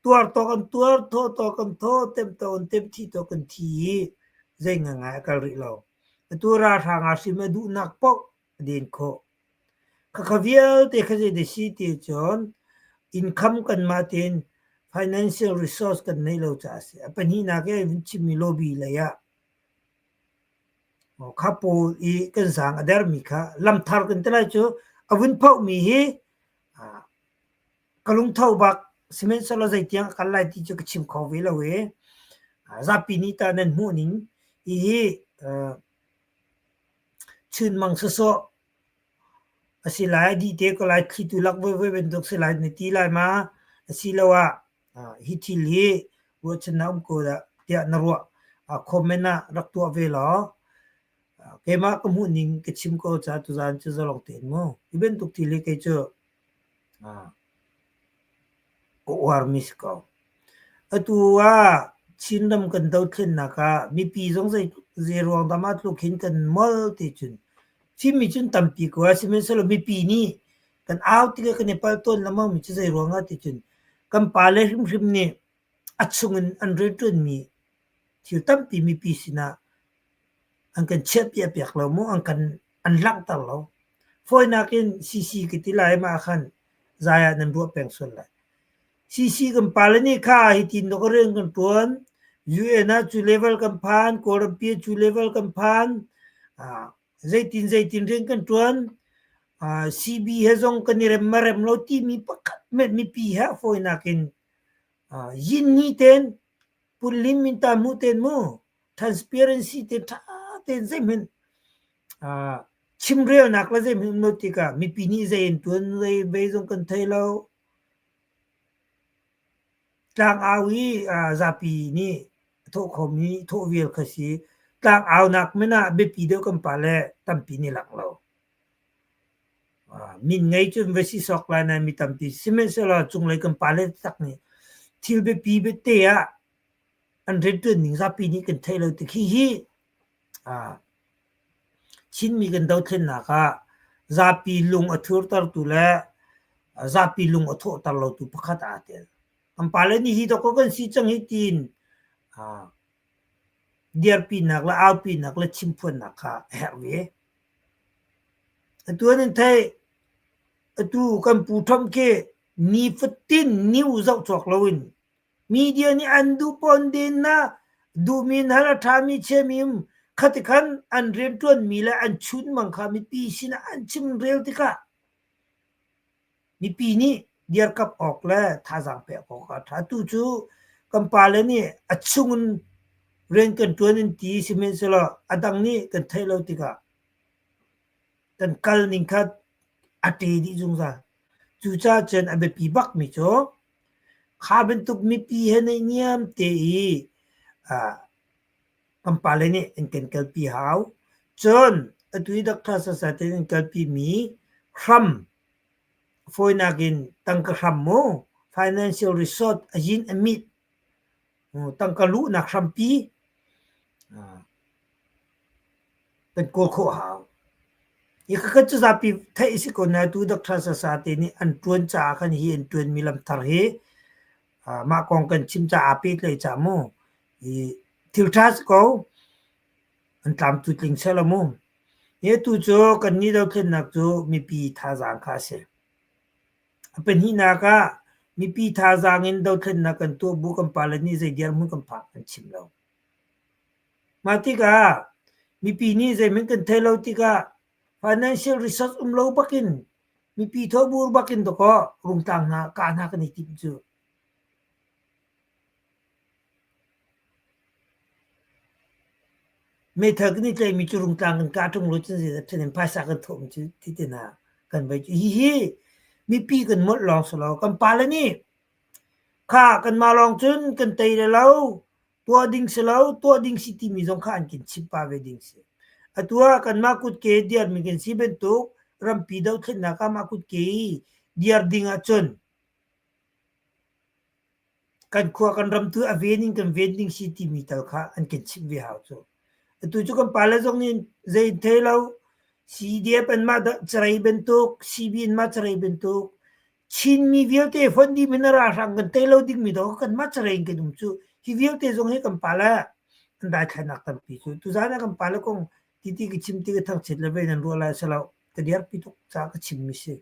tuar tawk an tuar thaw tawk an thaw tem tawk an tem thi tawk kan thi i zei ngangai a kal rih lo atu ralhrang ah hrim a duhnak paoh a den khawh khakha vialte kha zei da si ti cun income kanmah tein financial resource kan nei lo caah a si a pahnihnak i vun chimmi lobby lei ah Kha pawl i kan zaang a dermi kha lamthar kan ti lai cu a vun phohmi hi ka lungtho bak sihmanhsehlaw zeitiang a kal lai ti cu ka chim kho ve lo i zapi nih tah nan hmuh ning hihi chunmang sawsawh a si lai dih te ko lai thlitu lak veve bantuk si lai na ti lai ma asiloah Hi thil hi ruahchannak um ko dah tiah na ruah. Comment ah rak tuah ve law keimah ka hmuh ning ka chim ko caah tuzaan cu zalong tein mu. Hi bantuk thil hi kei cu ka uarmi si ko. Atu ah Chinram kan dothlennak ah mipi zong zei ruang dah mah tluk hin kan mol ti cun fimmi cun tampi ko ai sihmanhsehlaw mipi nih kan au tikah kan i palh tawn lengmang mi cu zei ruangah ti cun kan pale hrimhrim nih a chungin an rianṭuanmi thil tampi mipi sinah an kan chiahpiah piak lo mu an kan an langhter lo. Fawinak in CC ka ti lai mah khan zai ah nan ruah peng sual lai. CC kan pale nih kha hitin dawk rian kan ṭuan UN ah cu level kan phan Kawlrampi ah cu level kan phan zeitin zeitin rian kan ṭuan CB he zong kan i rem ma rem lo timi pakhat hmanh mipi he a fawinak in yin ni ten. Punlin minta hmuh ten mu transparency te ṭha tein zeihmanh chimrelnak le zeihmanh um lo tikah mipi nih zei an ṭuan zei vei zong kan thei lo. Tlangau i zapi nih thawh khomi thawh vial kha si. Tlangaunak men ah biapi deuh kan pale tampi nih lak lo. Min ngei cun va si sawk lai nain mi tampi sihmanhsehlaw cunglei kan pale taktak nih thil biapi biate ah an rianṭuan ning zapi nih kan theih lo tik hihi Chinmi kan dothlennak ah zapi lung a thurtertu le zapi lung a thawhter lotu pakhat aa tel. Kan pale nih hi dawkaw kan si cang hi tiin dirpinak le aupinak le chimphuannak kha a herh ve. Atu an in theih, atu kan pu Trump khi nifatin news zoh cawk loin Media nih an duh pawn den na duhmi in hal a ṭhami chiami um khati khan an rianṭuanmi le an chunmang kha mipi sinah an chimrel tikah mipi nih dirkamh awk le thazaang pek awk a ṭha. Tu cu kan pale nih a chung in rian kan ṭuan an ti sihmanhsehlaw a dang nih kan theih lo tikah kan kal ning kha a ṭe dih zungzal. Cucaah cun a biapi bakmi cu kha bantuk mipi he naihniam te i kan pale nih an kan kalpi hau. Cun atu i Doctor Sasa te an kalpimi hram fawinak in tangka hram mu financial resort a yin a mit tangka luhnak hrampi kan kawl khawh hau. Hi khakhat cu zapi theih a si ko nain tu Doctor Sasa te nih an ṭuan caah khan hi an ṭuanmi lamthar hi mah kong kan chim caah aa pehtlaih caah mu hi thil ṭha si ko. An tlamtu tling seh law mu. Hi atu cu kannih dothlennak cu mipi thazaang kha a si. A pahnihnak ah mipi thazaang in dothlennak kan tuah bu kan pale nih zei dirhmun kan phak an chim lo. Mah tikah mipi nih zeihmanh kan theih lo tikah financial resource um lo bakin mipi thawbur bakin dawkaw rungtlang hna kah hna kan i timh cu. Meithal kan i tlaihmi cu rungtlang kan kah ṭung lo cun zeidah ṭhen in phaisa kan thawhmi cu ti te hna kan vai cu. Hihi mipi kan molh lawng si lo. Kan pale nih kha kanmah lawng cun kan tei le lo tuah ding si lo, tuah ding si timi zong kha an kan chimh pah ve ding si. Atu ah kanmah kutke diarmi kan si bantuk rampi dothlennak ah mah kutke i diar ding ahcun kan khua kan ram tu a ven in kan ven ding si timi tal kha an kan chimh ve hau cu. Atu cu kan pale zong nih zei thei lo CDF anmah carei bantuk, CB anmah carei bantuk, Chinmi vialte fonh dih min a ralhrang kan tei lo dingmi dawh kanmah carei in kan um cu. Hi vialte zong hi kan pale an daithlainak tampi cu. Tuzaan ah kan pale kong titi ka chim ti ka thangchiat le vei nan ruah lai a si lo. Ka dirpi tuk caah ka chimmi si.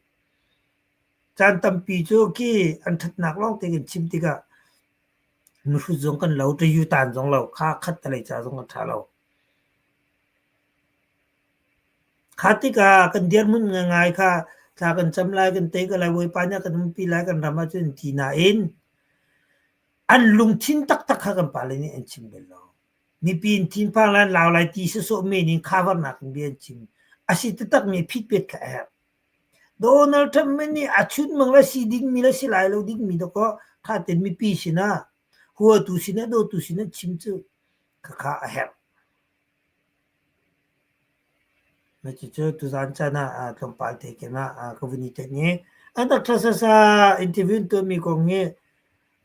Caan tampi cu khi an ṭhatnak lawngte kan chim tikah mihrut zong kan lo, ṭayutan zong lo, kha khat telei ca zong a ṭha lo. Kha tikah kan dirhmun ngai kha thla kan cam lai, kan tei ko lai, Bawipa nih a kan umpi lai kan ram ahcun ti nain an lungthin taktak kha kan pale nih an chim bal lo. Mipi in thinphang lai, an lau lai ti sawsawh men in cover-nak in bia an chim. A si taktakmi phitpet kha a herh. Donald Trump nih a chunmang le si dingmi le si lai lo dingmi dawkaw ṭha tein mipi sinah huatu sinah dawtu sinah chim cu khakha a herh. Cucu tuzaan caan ah tlawmpal te keimah ka vun i tenh i an rak ṭha sasa interview an tuahmi kong hi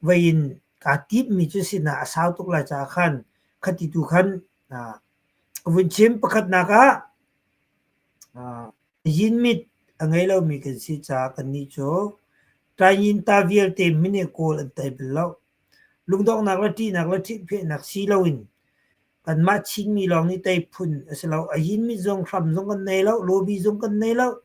voi in kaa timhmi cu sinah a sau tuk lai caah khan khati tu khan ka vun chim. Pakhatnak ah Yinmit a ngei lomi kan si caah kannih cu Taingyinta vialte mine kawl an tei bal lo. Lungdonghnak le ṭihnak le ṭhihphehnak si loin kanmah Chinmi lawng nih tei phun a si lo. A yinmit zong hram zong kan nei lo, lobby zong kan nei lo.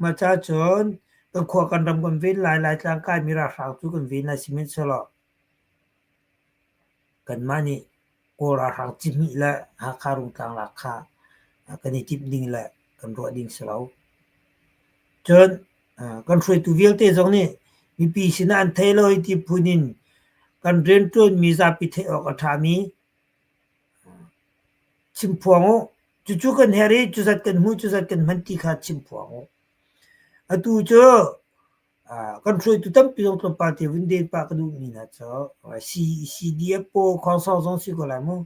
Mah ca cun kan khua kan ram kan ven lai, Laitlang kaimi ralhrang cu kan ven lai sihmanhsehlaw Kanmah nih Kawl ralhrang cihmih le Hakha Rungtlang lak kha kan i timh ding le kan ruah ding si lo. Cun kan hruaitu vialte zong nih mipi sinah an thei lo hei ti phun in. Kan rianṭuanmi zapi theih awk a ṭhami chimphuang u. Cucu kan herh i cuzat kan hmuh, cuzat kan hman ti kha chimphuang u. Atu cu kan hruaitu tampi zong tlawmpal te vun den pah ka duhmi hna cu CDF pawl khongsong zong si ko lai mu.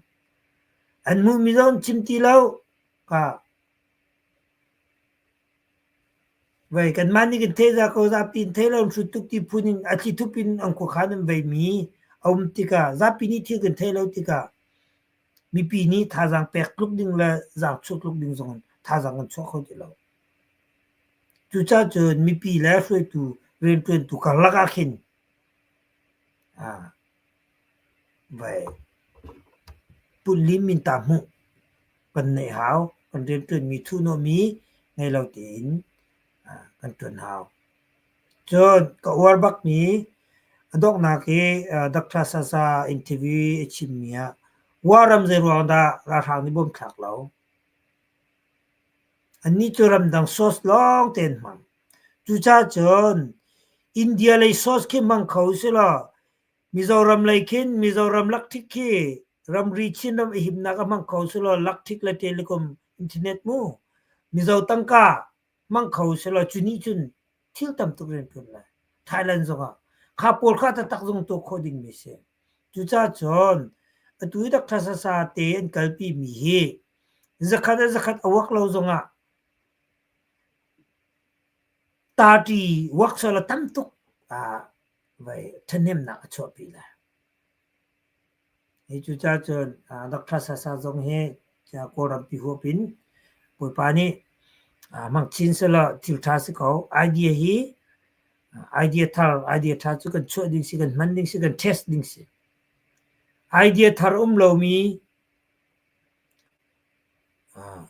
An hmuhmi zong chim ti lo. Ka Vei kanmah nih kan theih za ko zapi in theih lo hrut tuk ti phun in a thlithup in an khuakhan an veimi a um tikah zapi nih thil kan theih lo tikah mipi nih thazaang pek tluk ding le zaang chuah tluk ding zong in thazaang kan chuah kho ti lo. Cucaah cun mipi le hruaitu rianṭuantu karlak ah khin Vai pullim in ta hmuh kan neih hau. Kan rianṭuanmi thuhnawhmi ngei lo tein kan ṭuan hau. Cun ka uar bakmi a donghnak i Dr. Sasa interview a chimmi ah Wa ram zeiruang dah ralhrang nih bom thlak lo? Annih cu ramdang source lawng te an hmang. Cucaah cun India lei source khi hmang kho usilaw Mizoram lei khin Mizoram lakṭhik khi ramri Chinram a himnak a hmang kho usilaw lakṭhik le telecom internet mu Mizo tangka hmang kho usilaw cu nih cun thil tam tuk rian ṭuan lai. Thailand zongah kha pawl kha taktak zong tuah khawh dingmi a si. Cucaah cun atu i Dr. Sasa te an kalpi mi hi zakhat a zakhat a uak lo zongah party uak sawla tam tuk vai ṭhahnemnak a chuahpi lai. Hi cucaah cun Dr. Sasa zong hi Kawlrampi huap in Bawipa nih hmang chin selaw thil ṭha si ko. Idea hi idea thar, idea ṭha cu kan chuah ding si, kan hman ding si, kan test ding si. Idea thar um lomi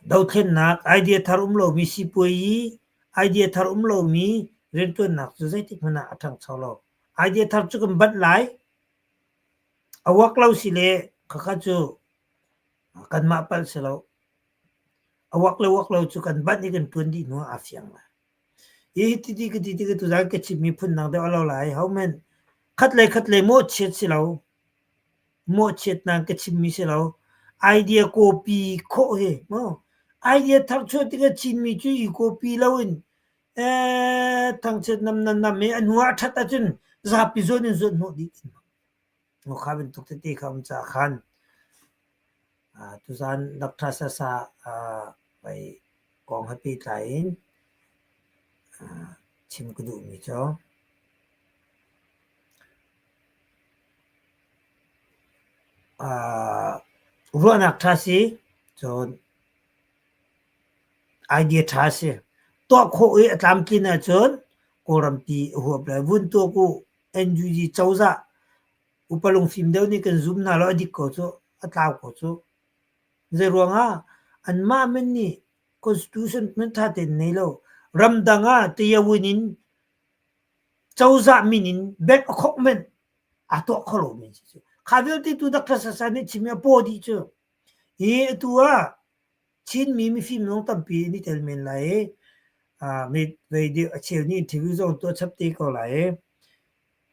Dothlennak idea thar um lomi sipuayi, idea thar um lomi rianṭuannak cu zeitik hmanh ah a ṭhangcho lo. Idea thar cu kan banh lai. A uak lo si le khakha cu kanmah palh si lo. A uak le uak lo cu kan banh i kan ṭuan dih hnu ah aa fiang lai. Hi ti ka ti tik tuzaan ka chimmi phundang deuh a lo lai. Hohmanh khat le khat le mawhchiat si lo. Mawhchiatnak ka chimmi si lo. Idea copy khawh hi maw? Idea tharchuah tikah Chinmi cu i copy loin ee thangchiat nam nan nam i a hnu ah a ṭhat ahcun zapi zawn in zuan hnawh dih ti maw kha bantuk tete kha um caah khan tuzaan Dr. Sasa pei kong he pehtlai in chim ka duhmi cu Ruahnak ṭha si, cun idea ṭha si. Tuah khawh i a tlamtlin ahcun Kawlrampi a huap lai. Vun tuak u, NUG cozah upa lungfim deuh nih kan zum hna lo, a dik ko cu, a tlau ko cu. Zeiruangah anmah men nih constitution hmanh ṭha tein nei lo. Ramdang ah tayawin in cozah min in bank a khok men aa tuah kho lomi si cu. Kha vialte tu Dr. Sasa nih chim i a paw dih cu. Hi atu ah Chinmi mifim zong tampi an i tel men lai i vei deuh a cheu nih interview zong tuah chap te ko lai i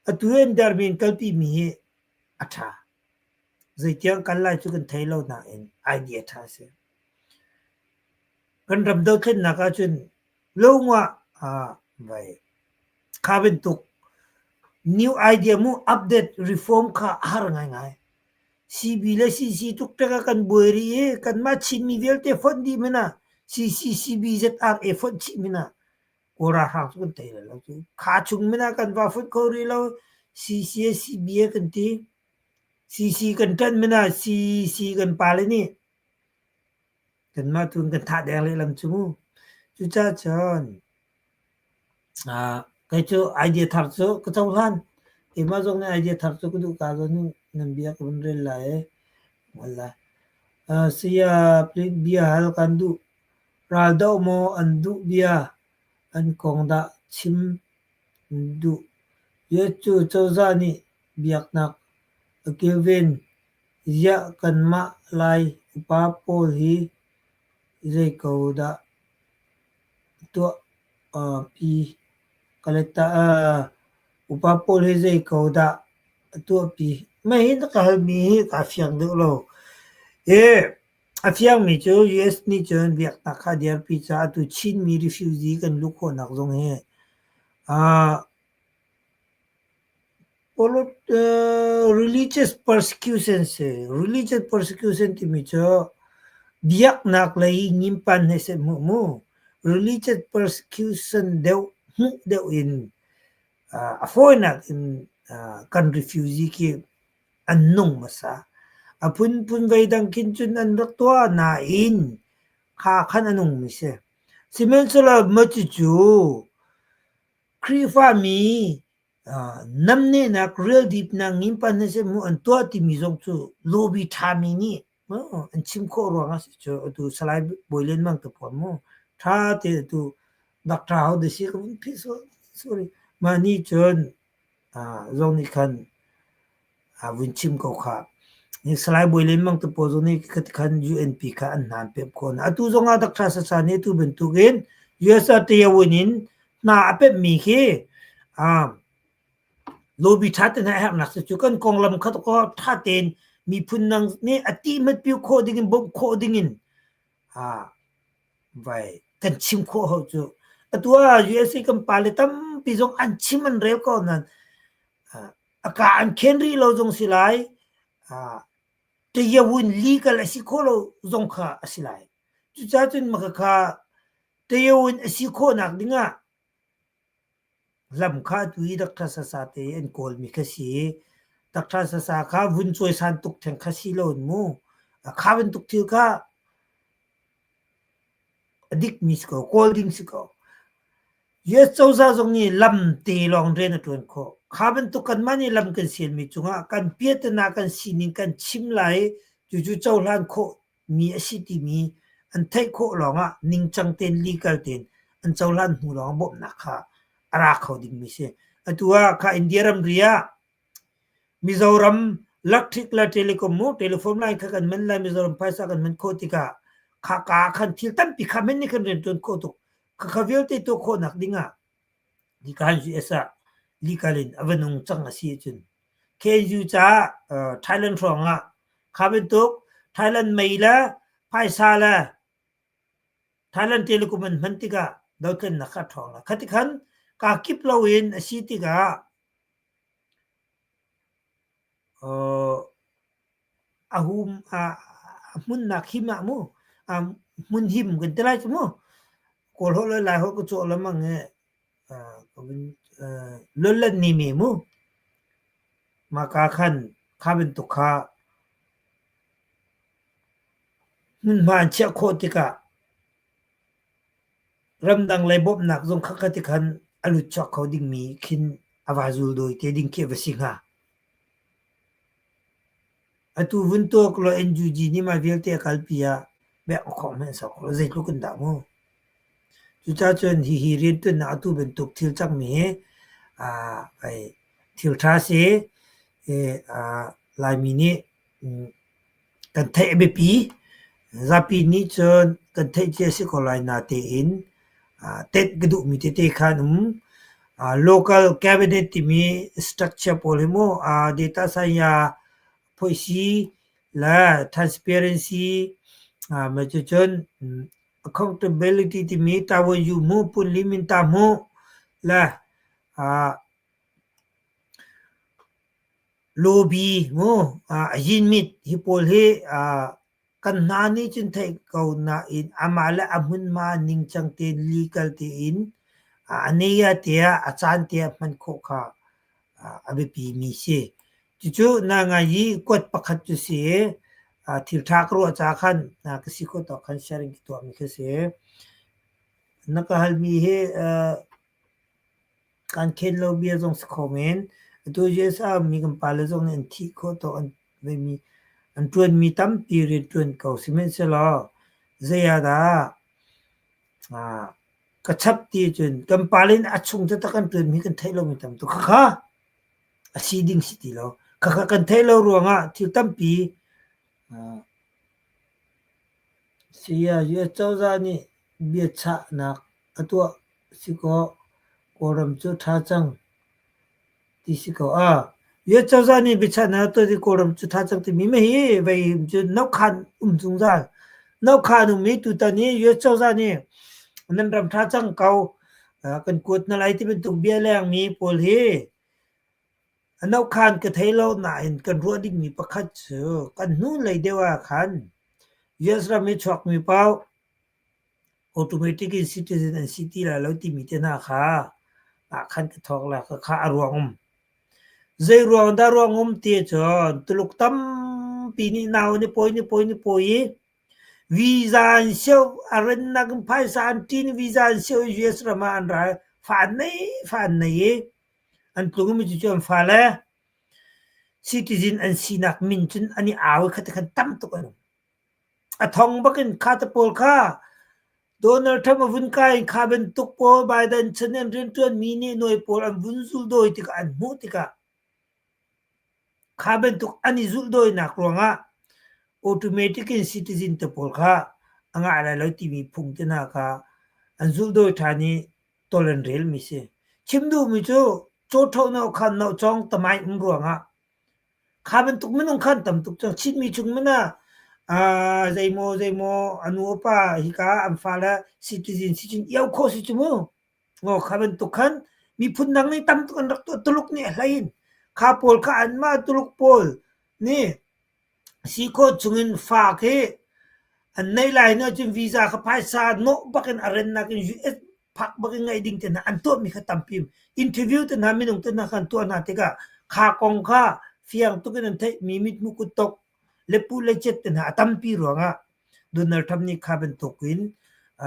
atu an dermi in kalpi mi hi a ṭha. Zeitiang kal lai cu kan thei lo nain idea ṭha a si. Kan ram dothlennak ahcun lungah vai kha bantuk new idea mu update reform kha a har ngaingai. CB le CC tuk tek ah kan buai rih i kanmah Chinmi vialte fonh dih hmanh ah CC CB ZRA fonh chih hmanh ah Kawl ralhrang cu kan tei lai lo cu. Kha chung hmanh ah kan va fonh kho rih lo. CC CB kan ti. CC kan ṭanh hmanh ah CC kan pale nih Kanmah tu in kan thah deng lehlam cu mu. Cucaah cun kei cu idea thar cu ka cohlan. Keimah zong nih idea thar cu ka duh ka zawn nan bia ka vun rel lai i wallah. Saya please bia hal kan duh. Raldoh maw an duh bia an kong dah chim an duh. US cu cozah nih biaknak a kilven Ziah kanmah Lai upa pawl hi zei ko dah tuahpi upa pawl hi zei ko dah A tuahpi. Mah hi na ka halmi hi kaa fiang deuh lo. I a fiangmi cu US nih cun biaknak kha a dirpi caah atu Chinmi refugee kan luh khawhnak zong hi religious persecution si. Religious persecution timi cu biaknak lei nyimpan he seh hmuh mu. Religious persecution deuh hmuh deuh in a fawinak in kan refugee khi an nung hmasa. A phunphun voidang khin cun an rak tuah nain kha khan a nungmi si. Sihmanhsehlaw maw cucu Khrihfami namnehnak, rialdipnak, ngimpan he seh mu an tuah timi zong cu lobby ṭhami nih an chim khawh ruangah si cu atu Salai Bawi Lian Mang te pawl mu ṭha tein atu Doctor ho dah si ka vun philh sorry mah nih cun zong nih khan vun chim ko kha. Salai Bawi Lian Mang te pawl zong nih khan UNP kha an hna an pemh khawh hna. Atu zong ah Doctor Sasa nih atu bantukin USA Tayawin in hna a pemhmi khi lobby ṭha tein a herhnak cu kan konglam kha ṭha tein miphun dang nih a ti hmatpiu khawh dingin bawmh khawh dingin vai kan chim khawh hau cu. Atu ah USA kan pale tampi zong an chim an rel ko nain a ka an khen rih lo zong si lai. Tayawun legal a si khawh lo zong kha a si lai. Cucaah cun makhakha tayawun a si khawhnak dingah Lam kha atu i Doctor Sasa te an kawlmi kha si i Doctor Sasa kha vun cawisan tuk theng kha si loin mu. Kha bantuk thil kha a dikmi si ko, kawl ding si ko. US cozah zong nih lam te lawng rian a ṭuan khawh. Kha bantuk kanmah nih lam kan sialmi cungah kan piatana kan sining kan chim lai i cucu cohlan khawh mi a si timi an theih khawh lawngah ningcang tein legal tein an cohlan hnu lawng bawmhnak kha a ra kho dingmi si. Atu ah kha India ramri ah Mizoram electric le telecom mu telephone line kha kan man lai Mizoram phaisa kan man khawh tikah kha ka khan thil tampi kha men nih kan rian tuan khawh tuk. Khakha vialte tuah khawhnak dingah nikan US ah legal in a va nung cang a si ahcun KNU caah Thailand hrawng ah kha bantuk Thailand mei le phaisa le Thailand telecom an hman tikah dothlennak kha a ṭhawng lai. Khati khan kaa kip loin a si tikah a hum a hmunnak him ah mu hmun him kan ti lai cu mu Kawl holh le Lai holh ka cawh lengmang i Lullan ni me mu. Mahka khan kha bantuk kha hmunhma an chiah khawh tikah ramdang lei bawmhnak zong kha ti khan a lut chuak kho dingmi khin a va zul dawi te ding khi a va si hnga. Atu vun tuak law NUG nih mah vialte a kalpi ah bek khawh hmanh sok lo zeitluk in dah mu. Cucaah cun hihi riantuannak atu bantuk thil cangmi hi thil ṭha si. Laimi nih kan theih a biapi. Zapi nih cun kan theih cia si ko lai natein tenh ka duhmi tete kha an um. Local cabinet timi structure pawl hi mu data science phoihsi le transparency cucun accountability timi tawayu mu punli minta mu le lobby mu yinmit hi pawl hi kan hna nih cun theih ko nain amah le a hmunhma ningcang tein legal tein a nei ah tiah a caan tiah hman khawh kha a biapi mi si. Cucu na ngai i kuat pakhat cu si i thil ṭha ka ruah caah khan ka si khawh tawk khan sharing ka tuahmi khi si. Na ka halmi hi Kan khen lo bia zong si kho men. Atu US a ummi kan pale zong nih an thih khawh tawk an veimi an ṭuanmi tampi rian ṭuan ko. Sihmanhsehlaw zei ah dah ka chap ti cun kan pale nih a chung taktak an ṭuanmi kan theih lomi tam tuk. Khakha a si ding si ti lo. Khakha kan theih lo ruangah thil tampi Saya US cozah nih biachahnak a tuah si kaw Kawlram cu ṭha cang ti si ko. US cozah nih biachahnak tuah i Kawlram cu ṭha cang timi ma hi vei cu nokhan um zungzal. Nokhan um i tutan i US cozah nih nan ram ṭha cang ko, kan kuat na lai ti bantuk bia lengmi pawl hi nokhan ka thei lo nain kan ruah dingmi pakhat cu kan hnulei deuh ah khan US ram i chuakmi paoh automatic in citizen an si ti lai lo timi te hna kha ah khan ka thawk la ka kha a ruang um. Zei ruang dah ruang um ti cun Tuluk tampi nih nau ni pawi ni pawi ni pawi i visa an sio a rennak in phaisa an ṭin visa an sio i US ram ah an ra fa an nei fa an nei i an tlung mi cu an fale citizen an sinak min cun an i au i kha ti khan tam tuk an um. A thong bakin kha te pawl kha Donald Trump a vun kai in kha bantuk pawl Biden chan in rianṭuanmi nih nawi pawl an vun zuldawi tikah an hmuh tikah kha bantuk an i zulhdawinak ruangah automatic in citizen te pawl kha a ngah lai lo timi phung te hna kha an zulhdawi ṭhan i tol an relmi si. Chim duhmi cu cawṭho no khan no cawng tamai um ruangah Kha bantuk minung khan tam tuk cang. Chinmi chung hmanh ah zeimaw zeimaw a nu a pa hika an fale citizen si cun iau khawh si cu mu. Ngaw kha bantuk khan miphun dang nih tam tuk an rak tuah. Tuluk nih a hlei in kha pawl kha anmah Tuluk pawl nih si khawh chungin fa khi an neih lai hnu ahcun visa kha phaisa nawh bak in a rennak in US phak bak in ngaih ding te hna an tuahmi kha tampi interview te hna minung te hna kha an tuah hna tikah kha kong kha fiang tuk in an theih mi mithmuh kuttok le pu le cet te hna a tampi ruangah Donald Trump nih kha bantuk in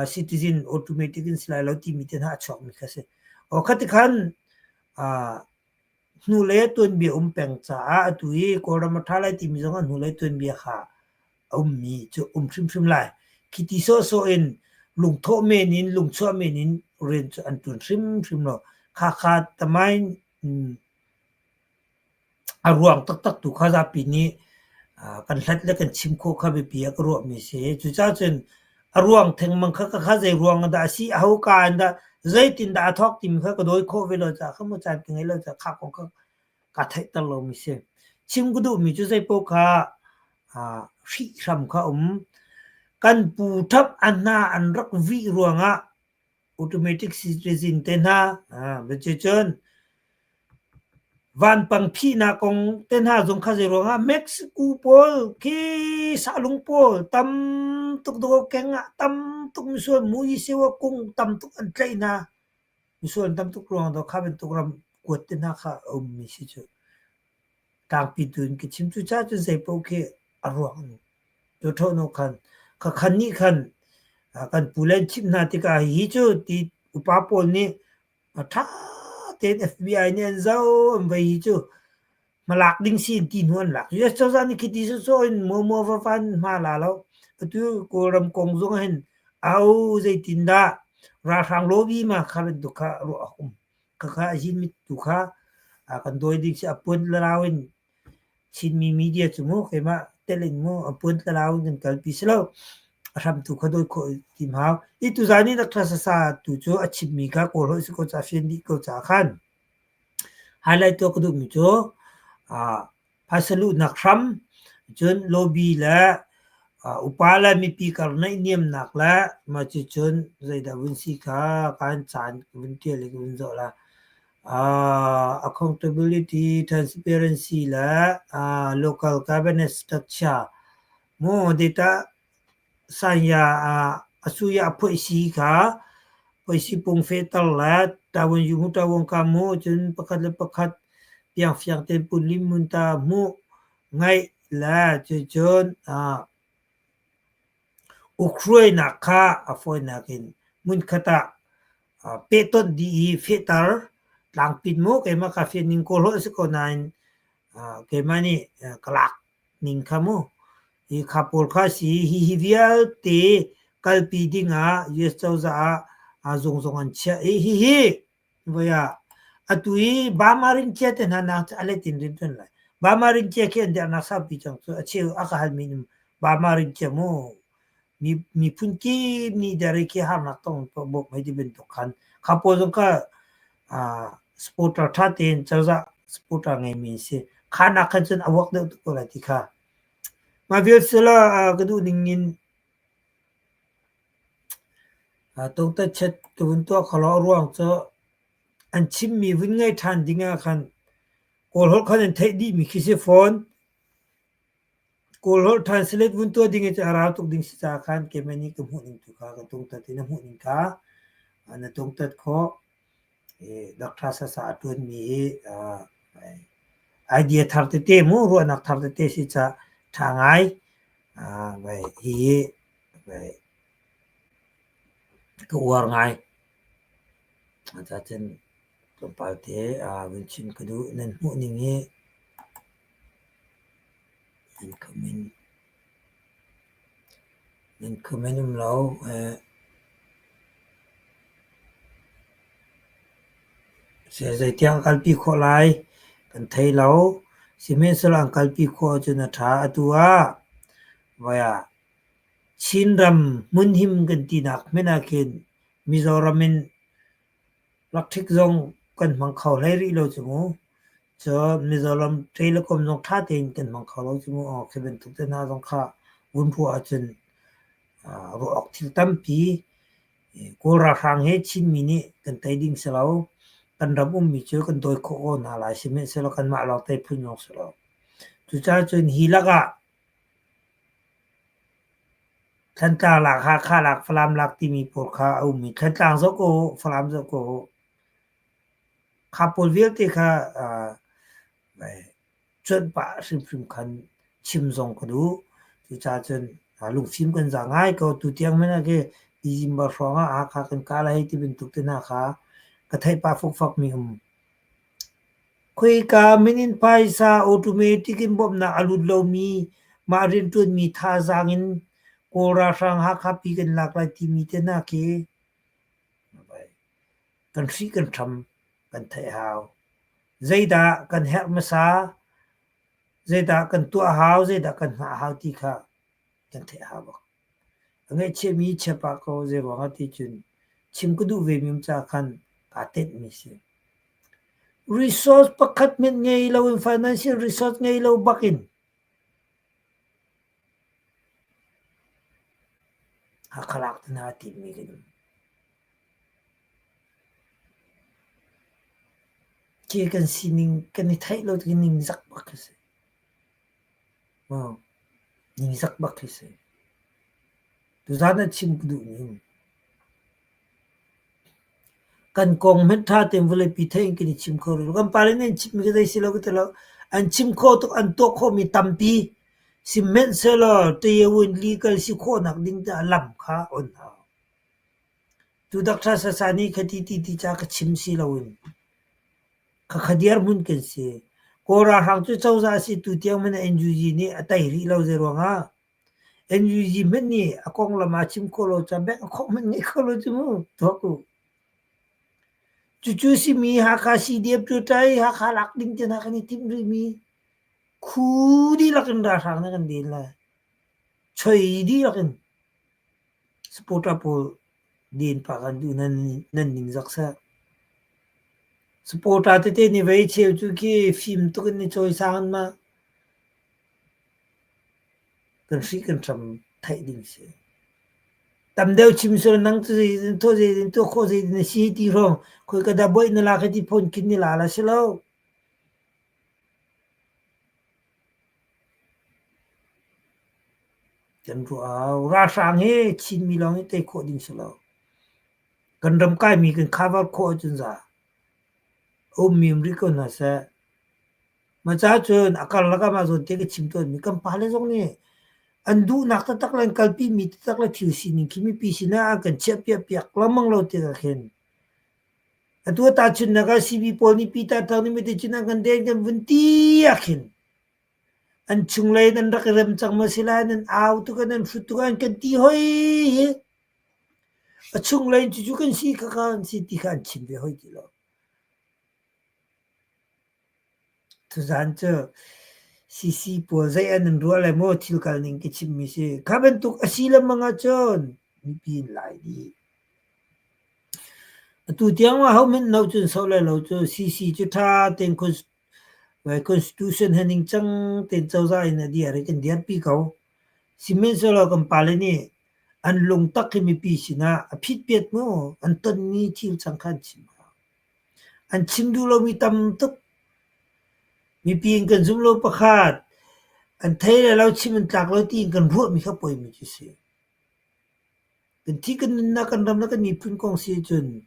citizen automatic in si lai lo timi te hna a chuakmi kha si. O kha ti khan Hnulei ah tuanbia um peng caah atu hi Kawlram a ṭha lai timi zong ah hnulei tuanbia kha a ummi cu um hrimhrim lai. Khiti sawhsawh in lungthawh men in lungchuah men in rian cu an ṭuan hrimhrim lo. Khakha tamain a ruang taktak tu kha zapi nih kan hlat le kan chim khawh kha biapi ah ka ruahmi si. Cucaah cun a ruang thengmang kha kha zei ruang ah dah a si, aho ka in dah, zeitin dah a thawk timi kha ka dawi khawh ve lo caah kha mu caan ka ngei lo caah kha kong kha kaa theihter lomi si. Chim ka duhmi cu zeipaoh kha hrihhram kha um. Kan pu ṭhap a hna an rak vih ruangah automatic citizen te hna cun vanpang phihnak kong te hna zong kha zei ruangah Mexico pawl khi sahlung pawl tam tuk dawh keng ah tam tuk misual mui sewa kung tam tuk an tlaih hna. Misual tam tuk ruang dawh kha bantuk ram kuat te hna kha a ummi si cu. Tlangpi tu in ka chim. Cucaah cun zeipaoh khi a ruang an um. Cu khan kha khan nih khan kan pu le an chimh hna tikah hihi cu ti upa pawl nih ṭha tein FBI nih an zoh an vei hi cu hmalak ding si in ti hnu an lak. US cozah nih khiti sawsawh in muamua vava in hma la lo. Atu Kawlram kong zong ah hin au zeitindah ralhrang lobby ma kha bantuk kha ruah a um. Khakha a zinmi tu kha kan dawi ding si a puan lalau in Chinmi media cu mu keimah tel in mu a puan tlalau in kan kalpi si lo. A hram tu kha dawi khawh tim hau. I tuzan i Dr. Sasa tu cu a chimmi kha Kawl holh si ko ca fian dih ko ca khan highlight tuah ka duhmi cu phaisa luhnak hram, cun lobby le upa le mipi kar naihniamnak le mah cucun zeidah vun si kha kan caan vun ṭial i ka vun zoh la. Accountability, transparency le local governance structure mu data Saya a sui ah phoihsi kha phoihsi pung fehter le ṭavuan yu mu ṭavuan ka mu cun pakhat le pakhat piangfiang tein punlim mun ta hmuh ngaih le cucun ukhruainak kha a fawinak in hmunkhat ah pehtonh dih i fehter tlangpin mu keimah ka fian ning kawl holh a si ko nain keimah nih ka lak ning kha mu. Hi kha pawl kha si hi hi vialte kalpi dingah US cozah ah zung zong an chiah i hihi voi ah atu i Bama rincia te hna nak cu a let in rin ṭuan lai. Bama rincia khi an dernak saupi cang cu a cheu a ka halmi nih Bama rincia mu miphun kip nih dere khi harnak tong bawk hei ti bantuk khan kha pawl zong kha supporter ṭha tein cozah. Supporter ngeimi an si. Kha nak khan cun a uak deuh tuk ko lai ti kha. Mah vial sila ka duh ning in tongtatchet ka vun tuah kho lo. A ruang cu an chimmi vun ngaih ṭhan ding ah khan Kawl holh khan an theih dihmi khi si fawn. Kawl holh translate vun tuah ding hi cu a rau tuk ding si caah khan keimah nih ka hmuh ning tu kha ka tungtat i na hmuh ning kha na tungtat khawh. Doctor Sasa a ṭuanmi hi idea thar tete mu ruahnak thar tete si caah ṭha ngai. Hihi ka uar ngai. Cacun tlawmpal te vun chim ka duh. Nan hmuh ning hi nan comment nan comment um lo. Zeitiang a kalpi khawh lai kan thei lo. Sihmanhsehlaw an kalpi khawh ahcun a ṭha. Atu ah voi ah Chinram hmunhim kan tinak hmanh ah khin Mizoram in Lakṭhik zong kan hmang kho hlei rih lo cu mu. Cun Mizoram Telecom zong ṭha tein kan hmang kho lo cu mu. Aw khi bantuk te hna zong kha vun ruah ahcun ruah awk thil tampi Kawl ralhrang he Chinmi nih kan tei ding si lo. Kan ram ummi cu kan dawi khawh ko hna lai. Sihmanhsehlaw kanmah lawng tei phun zong si lo. Cucaah cun hi lakah Thantlang lak, Hakha lak, Falam lak timi pawl kha a um i Thantlang zoh ko u, Falam zoh ko u. Kha pawl vialte kha cuanh pah hrimhrim khan chim zong ka duh. Cucaah cun lungfim kan za ngai ko. Tutiang hmanh ah khi December hrawng ah Hakha kan kah lai ti bantuk te hna kha ka theih pah fukfakmi um. Khoika min in phaisa automatic in bawmhnak a lut lomi mah rianṭuanmi thazaang in Kawl ralhrang Hakha pi kan lak lai timi te hna khi kan hrih kan hram kan theih hau. Zeidah kan herh hmasa, zeidah kan tuah hau, zeidah kan hngah hau ti kha kan theih hau bak. A ngaihchiahmi chia pah ko zeiruang ah ti cun chim ka duh vemi um caah khan kaa tenhmi si. Resource pakhat hmanh ngei loin financial resource ngei lo bakin Hakha lak te hna a timmi kan um. Khi kan sining kan i theih lo tik ningzak bak khi si. Ningzak bak khi si. Tuzaan ah chim ka duhmi um. Kan kong hmanh ṭha tein vawleipi theih in kan i chim kho rih lo. Kan pale nih an chimmi kha zei si lo ka ti lo. An chim khawh tuk, an tuah khawhmi tampi. Sihmanhsehlaw ṭayavuin legal si khawhnak ding tiah lam kha on hau. Tu Doctor Sasa nih khati ti ti ca ka chim si loin Khakha dirhmun kan si. Kawl ralhrang cu cozah a si tutiang hmanh ah NUG nih a tei rih lo zeiruangah NUG hmanh nih a konglam aa chim khawh lo caah bank a khawh hmanh ngei kho lo cu mu tuak u. Cucu simi Hakha CDF cu ṭai Hakha lak ding te hna kan i timh rihmi khu dihlak in ralhrang nih kan den lai. Choi dihlak in supporter pawl den pah kan duh nan nan ningzak seh. Supporter tete nih vei cheu cu khi fim tuk in i cawisang an mah kan hrih kan hram theih ding si. Tam deuh chim sual nang cu zeitin tuah zeitin tuah khawh zeitin na si ti hrawng khoi ka dah boih na lak hi ti phone khin ni la la si lo. Kan ruah ralhrang hi Chinmi lawng hi tei khawh ding si lo. Kan ram kaimi kan cover khawh ahcun za. A ummi um rih ko hna seh. Mah caah cun a karlak ah mah zawn te ka chim tawnmi kan pale zong nih an duhnak taktak le an kalpimi taktak le thil sining khi mipi sinah an kan chiahpiak piak lengmang lo tikah khin atu tahchunhnak ah CB pawl nih Peter Thang nih miti cun an kan den kan vun ti ah khin an chunglei in an rak i rem cang maw si lai nan au tuk ah nan hrut tuk ah an kan ti hoi hi a chunglei in cucu kan si khakha an si ti kha an chim ve hoi ti lo. Tuzaan cu CC pawl zei an in ruah lai maw thil kal ning ka chimmi si. Kha bantuk a si lengmang ahcun mipi in lai dih. Atu tiang ah hohmanh no cun soh lai lo cu CC cu ṭha tein. Constitution he ningcang tein cozah in a dir i kan dirpi ko. Sihmanhsehlaw kan pale nih an lungtak hi mipi sinah a phitpiat mu an tonmi thil cang kha an chim. An chim duh lomi tam tuk. Mipi in kan zum lo pakhat, an thei le lo chim an tlak lo tiin kan ruahmi kha poimi cu si. Kan thi kan nunnak kan ram le kan miphun kong si ahcun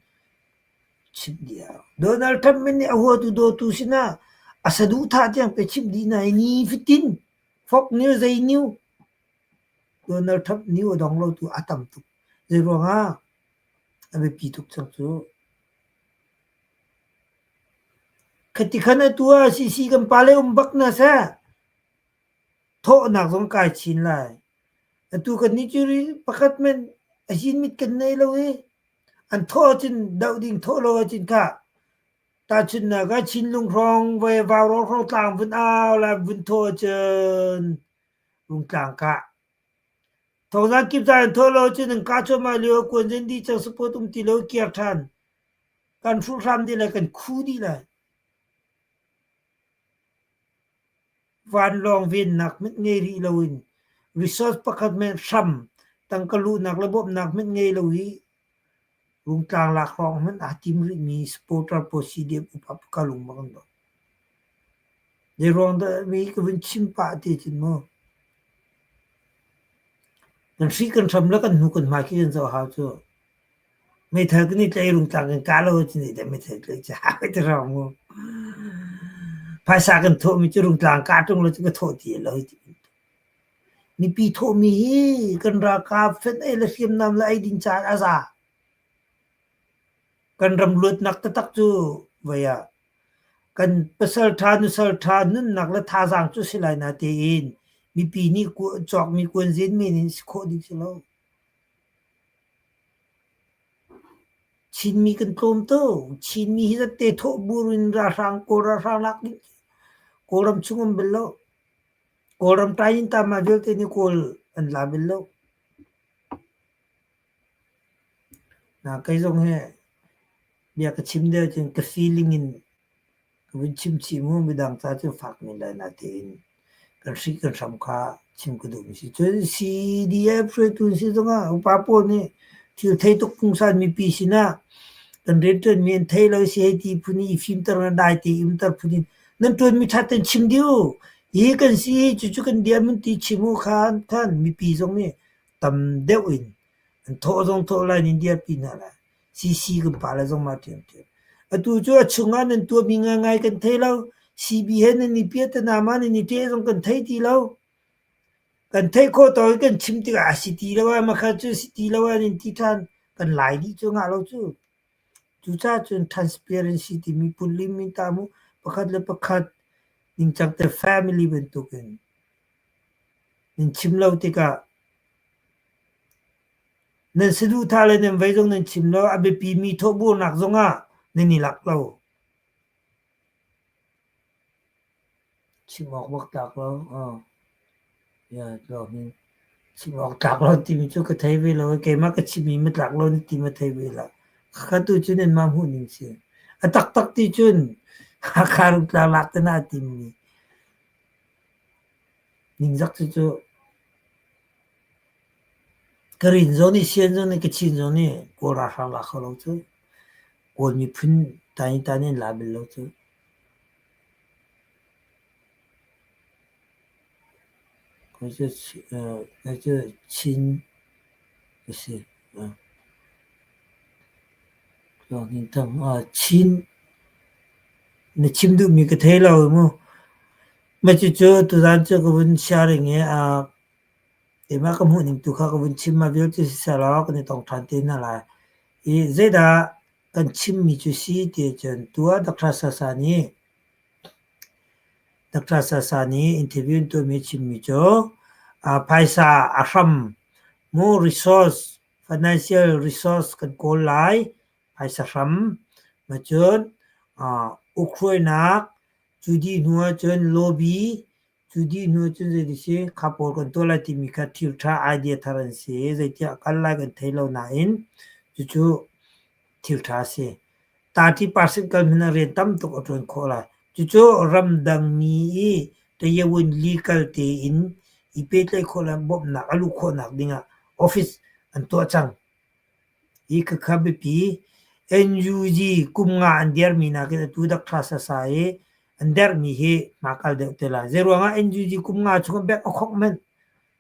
chimh dih a hau. Donald Trump nih a huatu dawtu sinah a saduhthah tiang pe chimh dih hna i nifatin Fox News zei new Donald Trump new a dong lo tu a tam tuk. Zeiruangah a biapi tuk cang cu. Khati khan atu ah CC kan pale um bak na seh. Thawhnak zong kai chin lai. Atu kannih cu pakhat hmanh a hinmit kan nei lo i an thawh ahcun doh ding thawh lo ahcun khah tahchunhnak ah Chinlung hrawng voi Vaurawng hrawng tlang vun au lai vun thawh ahcun Rungtlang kah. Thawngzang kip za an thawh lo ahcun an kah cuahmah lio kuan zan dih cang support um ti lo kiar ṭhan. Kan hruh hram dih lai kan khu dih lai. Vanlawng vennak hmanh ngei rih loin resource pakhat hmanh hram tangka luhnak le bawmhnak hmanh ngei lo i Rungtlang lak hrawng hmanh aa tim rihmi supporter pawl CDF upa ka lung bak an dong. Zeiruang dah mi ka vun chim pah ti cun mu. Kan hri kan hram le kan hnu kan hmai khi kan zoh hau cu. Meithal kan i tlaih i rungtlang kan kah lo ahcun zeidah meithal tlaih cu hau ti rau mu. Phaisa kan thawhmi cu rungtlang kah ṭung lo cu ka thawh ti lo hi ti bantuk. Mipi thawhmi hi kan ralkap fenh ei le hriamnam le eidin caah a za. Kan ram luatnak taktak cu voi ah kan pasal ṭha nusal ṭha nunnak le thazaang cu si lai na tein mipi nih cawkmi kuanzin men in si khawh ding si lo. Chinmi kan tlawm tuk. Chinmi hi zatte thawh bur in ralhrang Kawl ralhrang lak ding Kawlram chung um bal lo. Kawlram tain tama vialte nih Kawl an la bal lo. Na kei zong hi bia ka chim deuh cun ka feeling in Ka vun chim chih mu, midang ca cu fak men lai natein kan hri kan hram kha chim ka duhmi si. Cun CDF hruaitu an si zongah upa pawl nih thil thei tuk pungsan mipi sinah kan rianṭuanmi an thei lo si hei ti phun i i fimter le dai te i umter phun in nan ṭuanmi ṭha tein chim dih u. Hi kan si, cucu kan diam an ti chim u khan khan mipi zong nih tam deuh in an thawh zong thawh lai in dirpi hna lai. CC kan pale zong mah ṭhiamṭhiam. Atu cu a chungah nan tuahmi ngaingai kan thei lo. CB he nan i piahtana ma nan i ṭeh zong kan thei ti lo. Kan theih khawh tawk i kan chim tikah a si ti lo ah makha cu si ti lo ah nan ti ṭhan. Kan lai dih cu ngah lo cu. Cucaah cun transparency timi pullim in ta mu pakhat le pakhat ningcang te family bantukin nan chim lo tikah Nan saduhthah le nan vei zong nan chim lo, a biapimi thawhburnak zongah nan i lak lo. Chim awk bak tlak lo. Chim awk tlak lo timi cu ka thei ve lo. Keimah ka chimmi ma tlak lo na ti ma thei ve lo. Khakha tu cu nanmah hmuhning si. A taktak ti cun Hakha rungtlang lak te na timmi. Ningzak cu cu Ka rin zawn i sian zawn i ka chin zawn i Kawl ralhrang la kho lo cu Kawl miphun tani an la bal lo cu. Kei cu Chin ka si. Chin na chim duhmi ka thei lo mu. Mah cucu tuzaan cu ka vun sharing i Keimah ka hmuhning tu kha ka vun chim. Mah vialte siseh law kan i tong ṭhan te hna lai. I zeidah kan chimmi cu si ti ahcun tu ah Dr. Sasa nih Dr. Sasa nih interview an tuahmi a chimmi cu phaisa a hram mu resource financial resource kan kawl lai phaisa hram ma cun ukhruainak cu dih hnu ahcun lobby Cu dih hnu cun zei ti si, kha pawl kan tuah lai timi kha thil ṭha idea thar an si. Zeitiah kal lai kan thei lo nain cucu thil ṭha a si. 30% kal hmanh ah rian tam tuk a ṭuan khawh lai. Cucu ramdangmi i tayawun legal tein i pehtlaih khawh le bawmhnak a luh khawhnak dingah office an tuah cang. Hi khakha biapi NUG kum nga an dirmi nakin atu Doctor Sasa i an dermi hi hmakal deuh te lai. Zeiruangah NUG kum nga chung bank a khok hmanh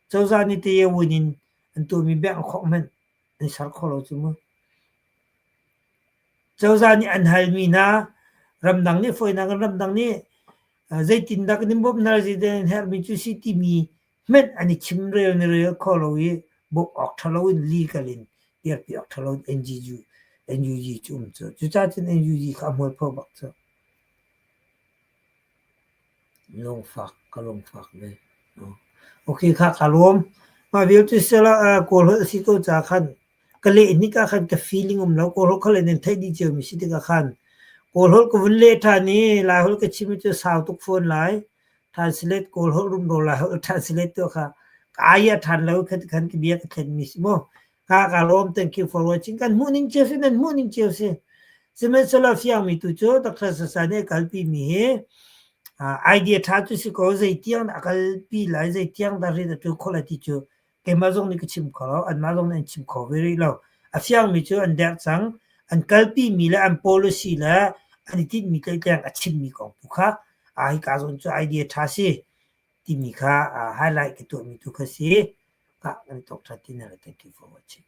cozah nih tayawun in an tuahmi bank a khok hmanh an ser kho lo cu mu. Cozah nih an halmi hna ramdang nih fawinak in ramdang nih zeitindah kan in bawmh hna zeidah nan herhmi cu si timi hmanh an i chimrel na rel kho lo i bawmh awk ṭha lo in legal in dirpi awk ṭha lo in NGU NUG cu um cu. Cucaah cun NUG kha a hmualpho bak cu. Lungfak ka lungfak ve. Ok kha ka lawm. Mah vialte sila Kawl holh a si ko caah khan ka leh hnik ah khan ka feeling um lo. Kawl holh kha le nan theih dih ciomi si tikah khan Kawl holh ka vun leh ṭhan i Lai holh ka chim cu sau tuk fawn lai. Translate Kawl holh rumro Lai holh translate tuah kha ka ai a ṭhan lo khan khan ka bia ka thlenmi si mu. Ka ka lawm thank you for watching. Kan hmuh ning cio si nan hmuh ning cio si. Sihmanhsehlaw fiangmi tu cu Dr. Sasa nih a kalpi mi hi idea ṭha cu si ko zeitiang dah a kalpi lai zeitiang dah rian a ṭuan khawh lai ti cu keimah zong nih ka chim kho lo anmah zong nih an chim kho ve rih lo. A fiangmi cu an derh cang an kalpi mi le an policy le an i tinhmi tleitleng a chimmi kong tu kha hika zawn cu idea ṭha si timi kha highlight ka tuahmi tu kha si. Ka kan talk ṭhan ti na thank you for watching.